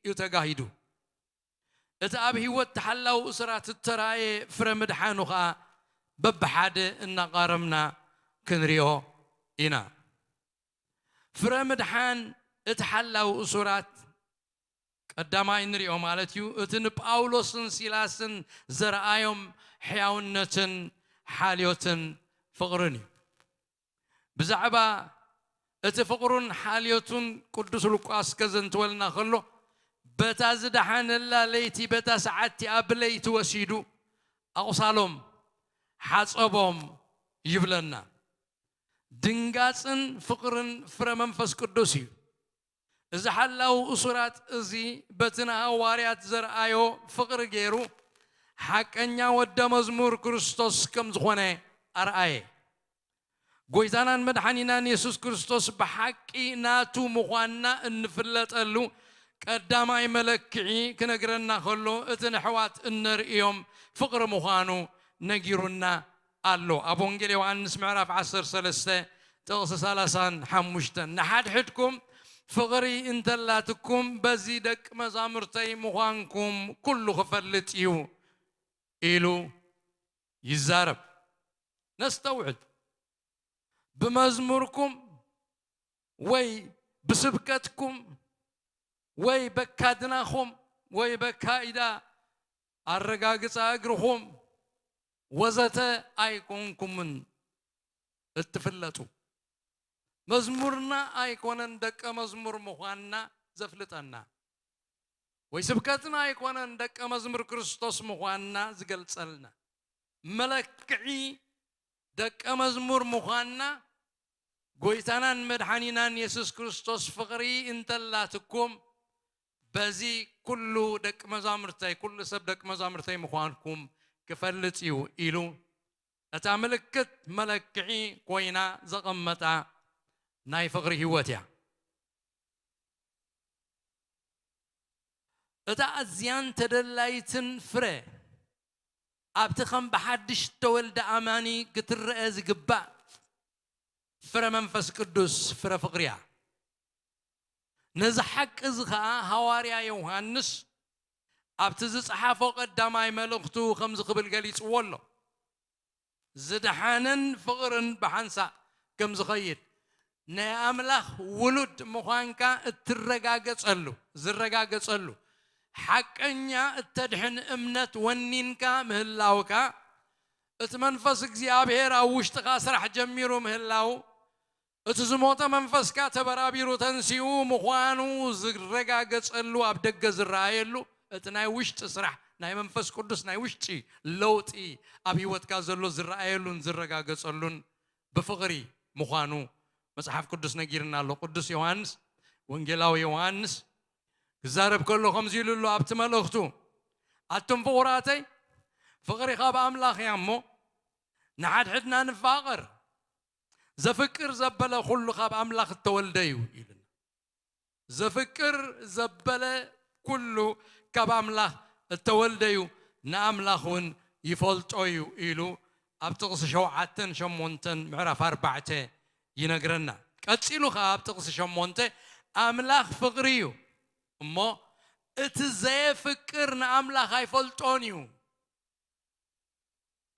እዩ ተጋሂዱ። እቲ ኣብ ህይወት ተሓላው እሱራት እተራእየ ፍረ ምድሓኑ ኸኣ በብሓደ እናቓረምና ክንሪኦ ኢና። ፍረ ምድሓን እቲ ሓላው እሱራት ቀዳማይ ንሪኦ ማለት እዩ። እቲ ንጳውሎስን ሲላስን ዘርኣዮም ሕያውነትን ሓልዮትን ፍቕርን እዩ። ብዛዕባ እቲ ፍቕሩን ሓልዮቱን ቅዱስ ሉቃስ ከዘንትወልና ከሎ፣ በታ ዝደሓነላ ለይቲ፣ በታ ሰዓት እቲኣ ብለይቲ ወሲዱ ኣቑሳሎም፣ ሓጸቦም ይብለና። ድንጋጽን ፍቕርን ፍረ መንፈስ ቅዱስ እዩ። እዚ ሓላው እሱራት እዚ በቲ ንሃዋርያት ዘርኣዮ ፍቕሪ ገይሩ፣ ሓቀኛ ወደ መዝሙር ክርስቶስ ከም ዝኾነ ኣርኣየ። ጎይታናን መድሓኒናን የሱስ ክርስቶስ ብሓቂ ናቱ ምዃንና እንፍለጠሉ ቀዳማይ መለክዒ ክነግረና ከሎ፣ እቲ ንኣሕዋት እነርእዮም ፍቕሪ ምዃኑ ነጊሩና ኣሎ። ኣብ ወንጌል ዮሃንስ ምዕራፍ ዓሰርተ ሰለስተ ጥቕሲ ሰላሳን ሓሙሽተን፣ "ንሓድሕድኩም ፍቕሪ እንተላትኩም፣ በዚ ደቂ መዛሙርተይ ምዃንኩም ኩሉ ክፈልጥ እዩ" ኢሉ ይዛረብ። ነስተውዕል። ብመዝሙርኩም ወይ ብስብከትኩም ወይ በካድናኹም ወይ በካይዳ ኣረጋግጻ እግርኹም ወዘተ ኣይኮንኩምን እትፍለጡ። መዝሙርና ኣይኮነን ደቀ መዝሙር ምዃንና ዘፍልጠና፣ ወይ ስብከትና ኣይኮነን ደቀ መዝሙር ክርስቶስ ምዃንና ዝገልጸልና። መለክዒ ደቀ መዝሙር ምዃንና፣ ጎይታናን መድሓኒናን የሱስ ክርስቶስ ፍቕሪ እንተላትኩም፣ በዚ ኩሉ ደቂ መዛሙርተይ፣ ኩሉ ሰብ ደቂ መዛሙርተይ ምዃንኩም ክፈልጥ እዩ ኢሉ እታ ምልክት መለክዒ ኮይና ዘቐመጣ ናይ ፍቕሪ ህይወት እያ። እታ ኣዝያን ተደላይትን ፍረ ኣብቲ ከም ብሓድሽ እተወልደ ኣማኒ ክትረአ ዝግባእ ፍረ መንፈስ ቅዱስ ፍረ ፍቕሪ እያ። ነዚ ሓቂ እዚ ኸኣ ሃዋርያ ዮሃንስ ኣብቲ ዝጸሓፎ ቀዳማይ መልእኽቱ ከምዚ ክብል ገሊጽዎ ኣሎ። ዝደሓነን ፍቕርን ብሓንሳእ ከም ዝኸይድ ናይ ኣምላኽ ውሉድ ምዃንካ እትረጋገጸሉ ዝረጋገጸሉ ሓቀኛ እተድሕን እምነት ወኒንካ ምህላውካ እቲ መንፈስ እግዚኣብሔር ኣብ ውሽጥኻ ስራሕ ጀሚሩ ምህላው እቲ ዝሞተ መንፈስካ ተበራቢሩ ተንሲኡ ምዃኑ ዝረጋገጸሉ ኣብ ደገ ዝረኣየሉ እቲ ናይ ውሽጢ ስራሕ ናይ መንፈስ ቅዱስ ናይ ውሽጢ ለውጢ ኣብ ህይወትካ ዘሎ ዝረኣየሉን ዝረጋገጸሉን ብፍቕሪ ምዃኑ መጽሓፍ ቅዱስ ነጊርና ኣሎ። ቅዱስ ዮሃንስ ወንጌላዊ ዮሃንስ ክዛረብ ከሎ ከምዚ ኢሉ ኣሎ ኣብቲ መልእኽቱ፣ ኣቱም ፍቑራተይ ፍቕሪ ካብ ኣምላኽ እያ እሞ ንሓድሕድና ንፋቐር። ዘፍቅር ዘበለ ኩሉ ካብ ኣምላኽ እተወልደ እዩ ኢሉና። ዘፍቅር ዘበለ ኩሉ ካብ ኣምላኽ እተወልደ እዩ፣ ንኣምላኽ እውን ይፈልጦ እዩ ኢሉ ኣብ ጥቕሲ ሸውዓተን ሸሞንተን ምዕራፍ ኣርባዕተ ይነግረና። ቀጺሉ ኸዓ ኣብ ጥቕሲ ሸሞንተ ኣምላኽ ፍቕሪ እዩ እሞ እቲ ዘየፍቅር ንኣምላኽ ኣይፈልጦን እዩ።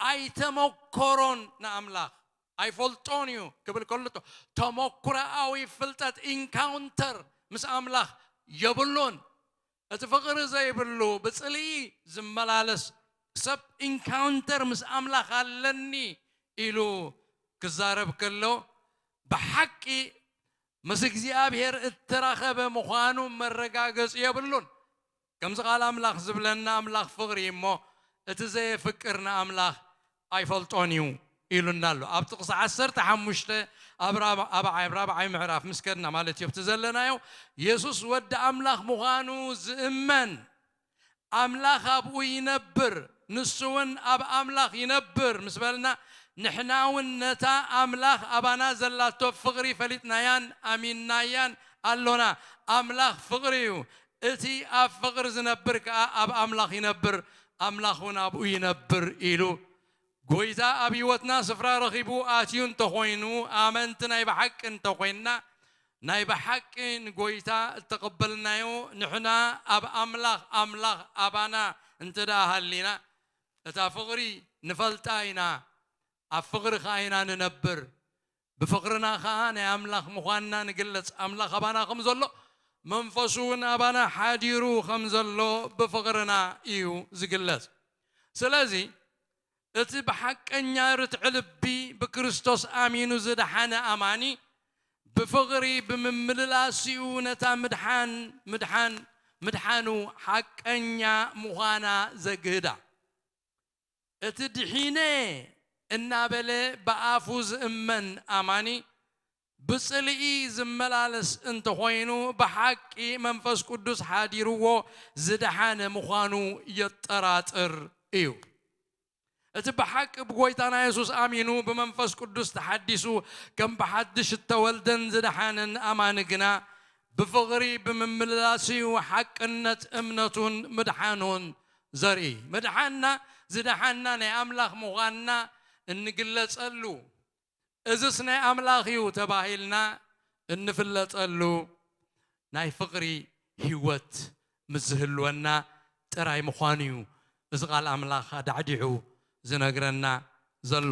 ኣይተመኮሮን ንኣምላኽ ኣይፈልጦን እዩ ክብል ከሎ ተመኩሮኣዊ ፍልጠት ኢንካውንተር ምስ ኣምላኽ የብሉን። እቲ ፍቕሪ ዘይብሉ ብጽልኢ ዝመላለስ ሰብ ኢንካውንተር ምስ ኣምላኽ ኣለኒ ኢሉ ክዛረብ ከሎ ብሓቂ ምስ እግዚኣብሔር እተራኸበ ምዃኑ መረጋገጺ የብሉን። ከምዚ ቃል ኣምላኽ ዝብለና ኣምላኽ ፍቕሪ እሞ እቲ ዘየፍቅር ንኣምላኽ ኣይፈልጦን እዩ ኢሉና ኣሎ። ኣብ ጥቕሲ ዓሰርተ ሓሙሽተ ኣብ ራብዓይ ምዕራፍ ምስ ከድና ማለት እዩ ኣብቲ ዘለናዮ የሱስ ወዲ ኣምላኽ ምዃኑ ዝእመን ኣምላኽ ኣብኡ ይነብር፣ ንሱ እውን ኣብ ኣምላኽ ይነብር ምስ በልና፣ ንሕና እውን ነታ ኣምላኽ ኣባና ዘላቶ ፍቕሪ ፈሊጥናያን ኣሚንናያን ኣሎና። ኣምላኽ ፍቕሪ እዩ። እቲ ኣብ ፍቕሪ ዝነብር ከኣ ኣብ ኣምላኽ ይነብር፣ ኣምላኽ እውን ኣብኡ ይነብር ኢሉ ጎይታ ኣብ ህይወትና ስፍራ ረኺቡ ኣትዩ እንተኾይኑ፣ ኣመንቲ ናይ ብሓቂ እንተኾይንና፣ ናይ ብሓቂ ንጎይታ እተቐበልናዮ ንሕና ኣብ ኣምላኽ ኣምላኽ ኣባና እንተ ደኣ ሃሊና እታ ፍቕሪ ንፈልጣ ኢና፣ ኣብ ፍቕሪ ከኣ ኢና ንነብር። ብፍቕርና ከኣ ናይ ኣምላኽ ምዃንና ንግለጽ። ኣምላኽ ኣባና ከም ዘሎ መንፈሱ እውን ኣባና ሓዲሩ ከም ዘሎ ብፍቕርና እዩ ዝግለጽ። ስለዚ እቲ ብሓቀኛ ርትዒ ልቢ ብክርስቶስ ኣሚኑ ዝደሓነ ኣማኒ ብፍቕሪ ብምምልላስ እዩ ነታ ምድሓን ምድሓን ምድሓኑ ሓቀኛ ምዃና ዘግህዳ። እቲ ድሒነ እናበለ ብኣፉ ዝእመን ኣማኒ ብጽልኢ ዝመላለስ እንተኾይኑ ብሓቂ መንፈስ ቅዱስ ሓዲርዎ ዝደሓነ ምዃኑ የጠራጥር እዩ። እቲ ብሓቂ ብጎይታና የሱስ ኣሚኑ ብመንፈስ ቅዱስ ተሓዲሱ ከም ብሓድሽ እተወልደን ዝደሓነን ኣማኒ ግና ብፍቕሪ ብምምልላስ እዩ ሓቅነት እምነቱን ምድሓኑን ዘርኢ። ምድሓንና ዝደሓንና ናይ ኣምላኽ ምዃንና እንግለጸሉ እዝስ ናይ ኣምላኽ እዩ ተባሂልና እንፍለጠሉ ናይ ፍቕሪ ህይወት ምስ ዝህልወና ጥራይ ምዃኑ እዩ እዚ ቃል ኣምላኽ ኣዳዕዲዑ ዝነግረና ዘሎ።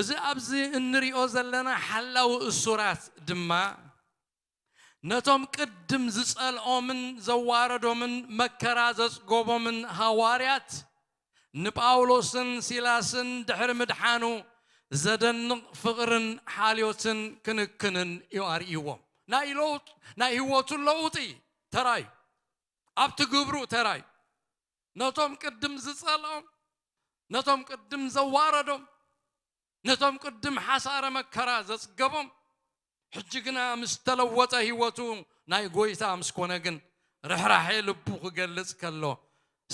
እዚ ኣብዚ እንሪኦ ዘለና ሓላዊ እሱራት ድማ ነቶም ቅድም ዝጸልኦምን ዘዋረዶምን መከራ ዘጽገቦምን ሃዋርያት ንጳውሎስን ሲላስን ድሕሪ ምድሓኑ ዘደንቕ ፍቕርን ሓልዮትን ክንክንን እዩ ኣርእይዎም። ናይ ለውጥ ናይ ህይወቱ ለውጢ ተራዩ ኣብቲ ግብሩ ተራዩ ነቶም ቅድም ዝጸልኦም ነቶም ቅድም ዘዋረዶም ነቶም ቅድም ሓሳረ መከራ ዘጽገቦም ሕጂ ግና ምስ ተለወጠ ህይወቱ ናይ ጎይታ ምስ ኮነ ግን ርሕራሐ ልቡ ክገልጽ ከሎ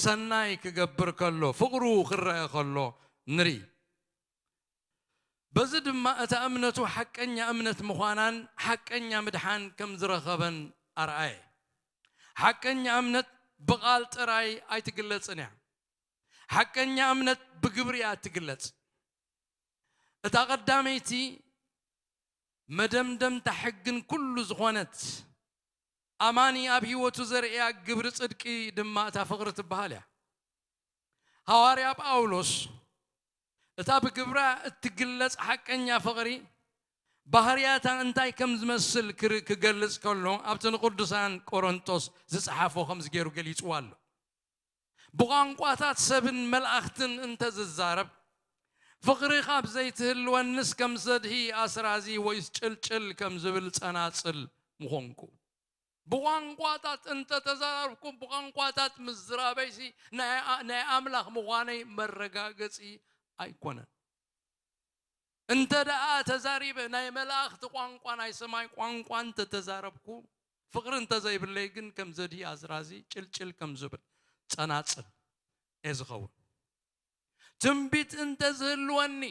ሰናይ ክገብር ከሎ፣ ፍቕሩ ክረአ ከሎ ንርኢ። በዚ ድማ እታ እምነቱ ሓቀኛ እምነት ምዃናን ሓቀኛ ምድሓን ከም ዝረኸበን ኣርኣየ። ሓቀኛ እምነት ብቓል ጥራይ ኣይትግለጽን እያ። ሓቀኛ እምነት ብግብሪ እያ እትግለጽ። እታ ቀዳመይቲ መደምደምታ ሕግን ኩሉ ዝኾነት፣ ኣማኒ ኣብ ህይወቱ ዘርእያ ግብሪ ጽድቂ ድማ እታ ፍቕሪ ትበሃል እያ። ሃዋርያ ጳውሎስ እታ ብግብራ እትግለጽ ሓቀኛ ፍቕሪ ባህርያታ እንታይ ከም ዝመስል ክር-፣ ክገልጽ ከሎ ኣብቲ ንቅዱሳን ቆሮንቶስ ዝጸሓፎ ከምዚ ገይሩ ገሊጽዋ ኣሎ። ብቋንቋታት ሰብን መላእኽትን እንተ ዝዛረብ፣ ፍቕሪ ካብ ዘይትህልወንስ ከም ዘድሂ ኣስራዚ ወይስ ጭልጭል ከም ዝብል ጸናጽል ምኾንኩ። ብቋንቋታት እንተ ተዛረብኩ፣ ብቋንቋታት ምዝራበይሲ ናይ ኣ-፣ ናይ ኣምላኽ ምዃነይ መረጋገጺ ኣይኮነን። እንተ ደኣ ተዛሪበ፣ ናይ መላእኽቲ ቋንቋ፣ ናይ ሰማይ ቋንቋ እንተ ተዛረብኩ፣ ፍቕሪ እንተ ዘይብለይ ግን ከም ዘድሂ ኣስራዚ ጭልጭል ከም ዝብል ጸናጽል እየ ዝኸውን። ትንቢት እንተ ዝህልወኒ፣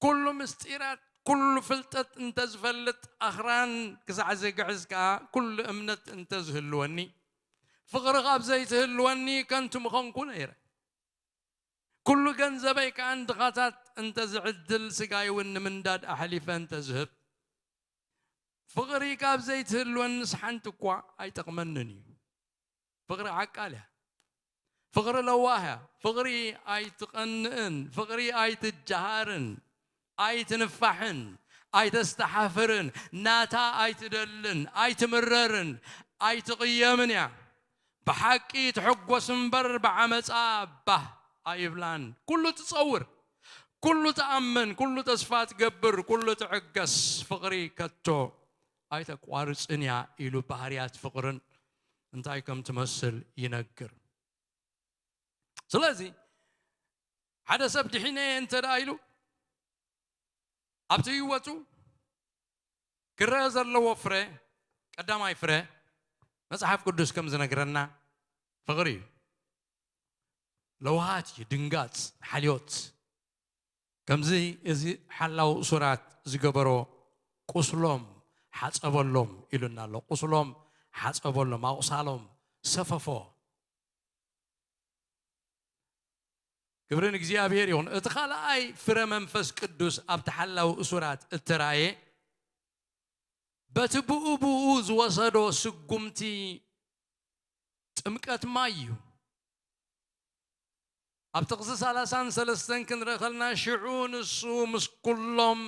ኩሉ ምስጢራት፣ ኩሉ ፍልጠት እንተ ዝፈልጥ፣ ኣኽራን ክሳዕ ዝግዕዝ ከኣ ኩሉ እምነት እንተ ዝህልወኒ፣ ፍቕሪ ካብ ዘይትህልወኒ ከንቱ ምኾንኩ ነይረ። ኩሉ ገንዘበይ ከኣ ንድኻታት እንተ ዝዕድል፣ ስጋይ እውን ንምንዳድ ኣሕሊፈ እንተ ዝህብ፣ ፍቕሪ ካብ ዘይትህልወንስ ሓንቲ እኳ ኣይጠቕመንን እዩ። ፍቕሪ ዓቃል እያ። ፍቕሪ ለዋህ እያ። ፍቕሪ ኣይትቐንእን፣ ፍቕሪ ኣይትጀሃርን፣ ኣይትንፋሕን፣ ኣይተስተሓፍርን፣ ናታ ኣይትደልን፣ ኣይትምረርን፣ ኣይትቕየምን እያ። ብሓቂ ትሕጎስ እምበር ብዓመፃ ባህ ኣይብላን። ኩሉ ትፀውር፣ ኩሉ ትኣምን፣ ኩሉ ተስፋ ትገብር፣ ኩሉ ትዕገስ፣ ፍቕሪ ከቶ ኣይተቋርፅን እያ ኢሉ ባህርያት ፍቕርን እንታይ ከም ትመስል ይነግር። ስለዚ ሓደ ሰብ ድሒነ እንተ ደኣ ኢሉ ኣብቲ ህይወቱ ክረአ ዘለዎ ፍረ፣ ቀዳማይ ፍረ መጽሓፍ ቅዱስ ከም ዝነግረና ፍቕሪ እዩ። ለውሃት እዩ፣ ድንጋጽ፣ ሓልዮት። ከምዚ እዚ ሓላው እሱራት ዝገበሮ ቁስሎም ሓጸበሎም ኢሉና ኣሎ። ቁስሎም ሓጸበሎም፣ ኣቑሳሎም ሰፈፎ። ክብሪ ንእግዚኣብሔር ይኹን። እቲ ካልኣይ ፍረ መንፈስ ቅዱስ ኣብቲ ሓላው እሱራት እተራእየ በቲ ብኡ ብኡ ዝወሰዶ ስጉምቲ ጥምቀት ማይ እዩ። ኣብ ጥቕሲ ሰላሳን ሰለስተን ክንርኢ ከለና፣ ሽዑ ንሱ ምስ ኩሎም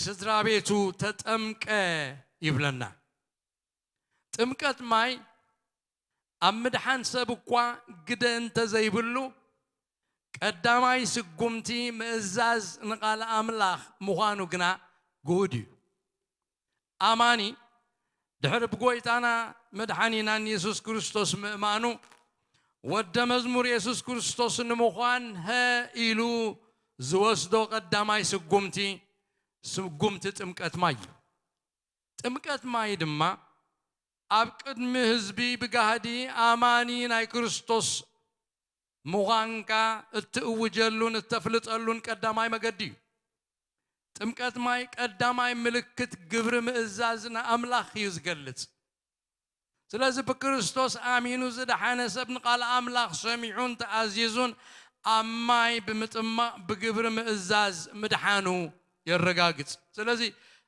ስድራ ቤቱ ተጠምቀ ይብለና። ጥምቀት ማይ ኣብ ምድሓን ሰብ እኳ ግደ እንተ ዘይብሉ፣ ቀዳማይ ስጉምቲ ምእዛዝ ንቓል ኣምላኽ ምዃኑ ግና ግሁድ እዩ። ኣማኒ ድሕሪ ብጎይታና መድሓኒናን የሱስ ክርስቶስ ምእማኑ፣ ወደ መዝሙር የሱስ ክርስቶስ ንምዃን ሀ ኢሉ ዝወስዶ ቀዳማይ ስጉምቲ፣ ስጉምቲ ጥምቀት ማይ እዩ። ጥምቀት ማይ ድማ ኣብ ቅድሚ ህዝቢ ብጋህዲ ኣማኒ ናይ ክርስቶስ ምዃንካ እትእውጀሉን እተፍልጠሉን ቀዳማይ መገዲ እዩ። ጥምቀት ማይ ቀዳማይ ምልክት ግብሪ ምእዛዝ ንኣምላኽ እዩ ዝገልጽ። ስለዚ ብክርስቶስ ኣሚኑ ዝደሓነ ሰብ ንቓል ኣምላኽ ሰሚዑን ተኣዚዙን ኣብ ማይ ብምጥማቕ ብግብሪ ምእዛዝ ምድሓኑ የረጋግጽ። ስለዚ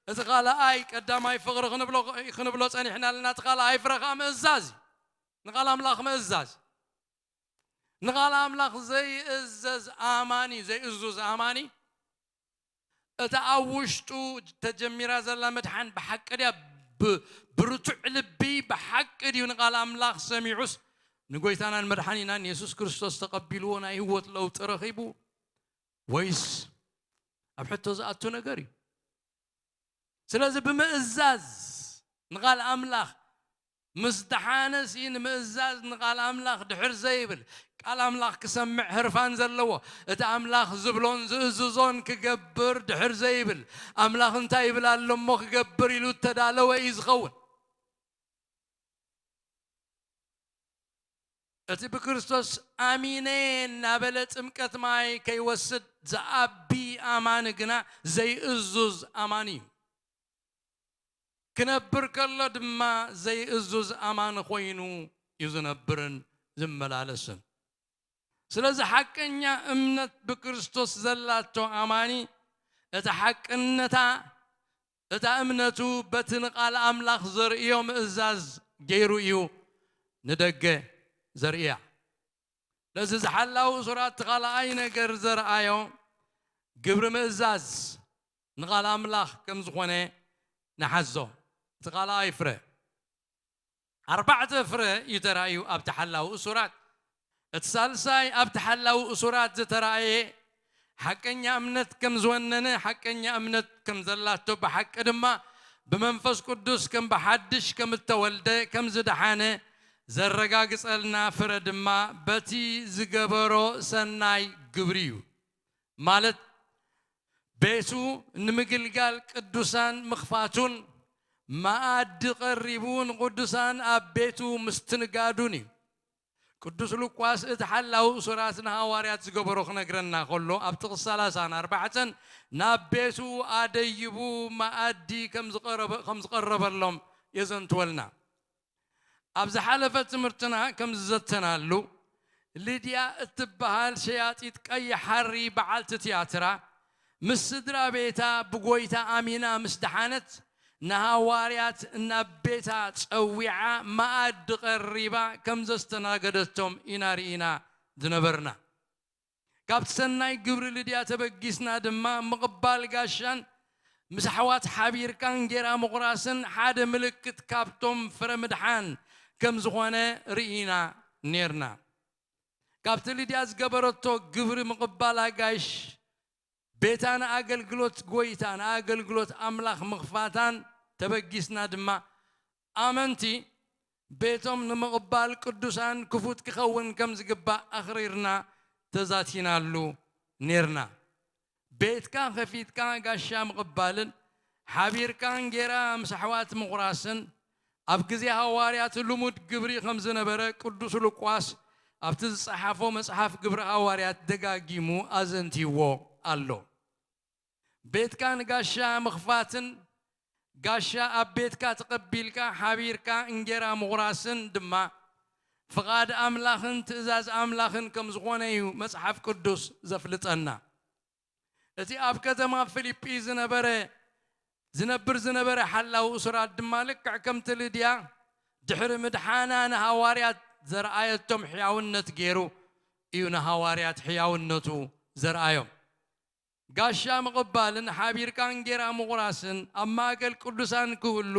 እቲ ካልኣይ ቀዳማይ ፍቕሪ ክንብሎ፣ ክንብሎ ጸኒሕና ኣለና። እቲ ካልኣይ ፍረ ኸኣ ምእዛዝ እዩ። ንቓል ኣምላኽ ምእዛዝ። ንቓል ኣምላኽ ዘይእዘዝ ኣማኒ፣ ዘይእዙዝ ኣማኒ፣ እታ ኣብ ውሽጡ ተጀሚራ ዘላ ምድሓን ብሓቂ ድያ? ብ-፣ ብርቱዕ ልቢ ብሓቂ ድዩ ንቓል ኣምላኽ ሰሚዑስ ንጎይታናን መድሓኒናን የሱስ ክርስቶስ ተቐቢልዎ ናይ ህይወት ለውጢ ረኺቡ? ወይስ ኣብ ሕቶ ዝኣቱ ነገር እዩ? ስለዚ ብምእዛዝ ንቓል ኣምላኽ ምስ ደሓነሲ ንምእዛዝ ንቓል ኣምላኽ ድሕር ዘይብል፣ ቃል ኣምላኽ ክሰምዕ ህርፋን ዘለዎ፣ እቲ ኣምላኽ ዝብሎን ዝእዝዞን ክገብር ድሕር ዘይብል፣ ኣምላኽ እንታይ ይብል ኣሎ እሞ ክገብር ኢሉ እተዳለወ እዩ ዝኸውን። እቲ ብክርስቶስ ኣሚነ እናበለ ጥምቀት ማይ ከይወስድ ዝኣቢ ኣማኒ ግና ዘይእዙዝ ኣማኒ እዩ። ክነብር ከሎ ድማ ዘይእዙዝ ኣማኒ ኮይኑ እዩ ዝነብርን ዝመላለስን። ስለዚ ሓቀኛ እምነት ብክርስቶስ ዘላቶ ኣማኒ፣ እታ ሓቅነታ፣ እታ እምነቱ በቲ ንቓል ኣምላኽ ዘርእዮ ምእዛዝ ገይሩ እዩ ንደገ ዘርእያ። ነዚ ዝሓላው እሱራት እቲ ካልኣይ ነገር ዘርኣዮ ግብሪ ምእዛዝ ንቓል ኣምላኽ ከም ዝኾነ ንሓዞ። እቲ ካልኣይ ፍረ። ኣርባዕተ ፍረ እዩ ተራእዩ ኣብቲ ሓላው እሱራት። እቲ ሳልሳይ ኣብቲ ሓላው እሱራት ዝተራእየ ሓቀኛ እምነት ከም ዝወነነ፣ ሓቀኛ እምነት ከም ዘላቶ፣ ብሓቂ ድማ ብመንፈስ ቅዱስ ከም ብሓድሽ ከም እተወልደ፣ ከም ዝደሓነ ዘረጋግጸልና ፍረ ድማ በቲ ዝገበሮ ሰናይ ግብሪ እዩ። ማለት ቤቱ ንምግልጋል ቅዱሳን ምኽፋቱን መኣዲ ቀሪቡ ንቅዱሳን ኣብ ቤቱ ምስትንጋዱን እዩ። ቅዱስ ሉቃስ እቲ ሓላው እሱራት ንሃዋርያት ዝገበሮ ክነግረና ከሎ ኣብ ጥቕሲ ሰላሳን ኣርባዕተን ናብ ቤቱ ኣደይቡ መኣዲ ከም ዝቐረበ-፣ ከም ዝቐረበሎም የዘንትወልና። ኣብ ዝሓለፈ ትምህርትና ከም ዝዘተናሉ፣ ሊድያ እትበሃል ሸያጢት ቀይሕ ሓሪ በዓልቲ ትያትራ ምስ ስድራ ቤታ ብጎይታ ኣሚና ምስ ደሓነት፣ ንሃዋርያት ናብ ቤታ ጸዊዓ መኣዲ ቀሪባ ከም ዘስተናገደቶም ኢና ርኢና ዝነበርና። ካብቲ ሰናይ ግብሪ ልድያ ተበጊስና ድማ ምቕባል ጋሻን ምስ ኣሕዋት ሓቢርካ እንጌራ ምቑራስን ሓደ ምልክት ካብቶም ፍረ ምድሓን ከም ዝኾነ ርኢና ኔርና። ካብቲ ልድያ ዝገበረቶ ግብሪ ምቕባል ኣጋይሽ ቤታ ንኣገልግሎት ጎይታ፣ ንኣገልግሎት ኣምላኽ ምኽፋታን ተበጊስና ድማ ኣመንቲ ቤቶም ንምቕባል ቅዱሳን ክፉት ክኸውን ከም ዝግባእ ኣኽሪርና ተዛቲናሉ ኔርና። ቤትካ ከፊትካ ጋሻ ምቕባልን ሓቢርካ እንጌራ ምስ ኣሕዋት ምቑራስን ኣብ ግዜ ሃዋርያት ልሙድ ግብሪ ከም ዝነበረ ቅዱስ ሉቃስ ኣብቲ ዝጸሓፎ መጽሓፍ ግብሪ ሃዋርያት ደጋጊሙ ኣዘንትይዎ ኣሎ። ቤትካ ንጋሻ ምኽፋትን ጋሻ ኣብ ቤትካ ተቐቢልካ ሓቢርካ እንጌራ ምቑራስን ድማ ፍቓድ ኣምላኽን ትእዛዝ ኣምላኽን ከም ዝኾነ እዩ መጽሓፍ ቅዱስ ዘፍልጠና። እቲ ኣብ ከተማ ፊልጲ ዝነበረ፣ ዝነብር ዝነበረ ሓላው እሱራት ድማ ልክዕ ከምቲ ልድያ ድሕሪ ምድሓና ንሃዋርያት ዘርኣየቶም ሕያውነት ገይሩ እዩ ንሃዋርያት ሕያውነቱ ዘርኣዮም። ጋሻ ምቕባልን ሓቢርካ እንጌራ ምቑራስን ኣብ ማእከል ቅዱሳን ክህሉ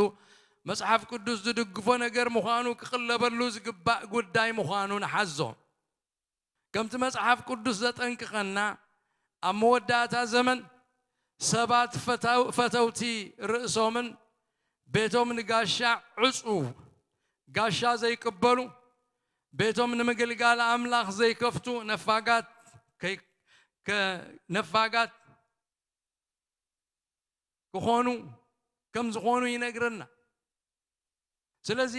መጽሓፍ ቅዱስ ዝድግፎ ነገር ምዃኑ ክቕለበሉ ዝግባእ ጉዳይ ምዃኑ ንሓዞ። ከምቲ መጽሓፍ ቅዱስ ዘጠንቅቐና፣ ኣብ መወዳእታ ዘመን ሰባት ፈተው-፣ ፈተውቲ ርእሶምን ቤቶም ንጋሻ ዕጹው፣ ጋሻ ዘይቅበሉ፣ ቤቶም ንምግልጋል ኣምላኽ ዘይከፍቱ ነፋጋት ከይ-፣ ከ-፣ ነፋጋት ክኾኑ ከም ዝኾኑ ይነግረና። ስለዚ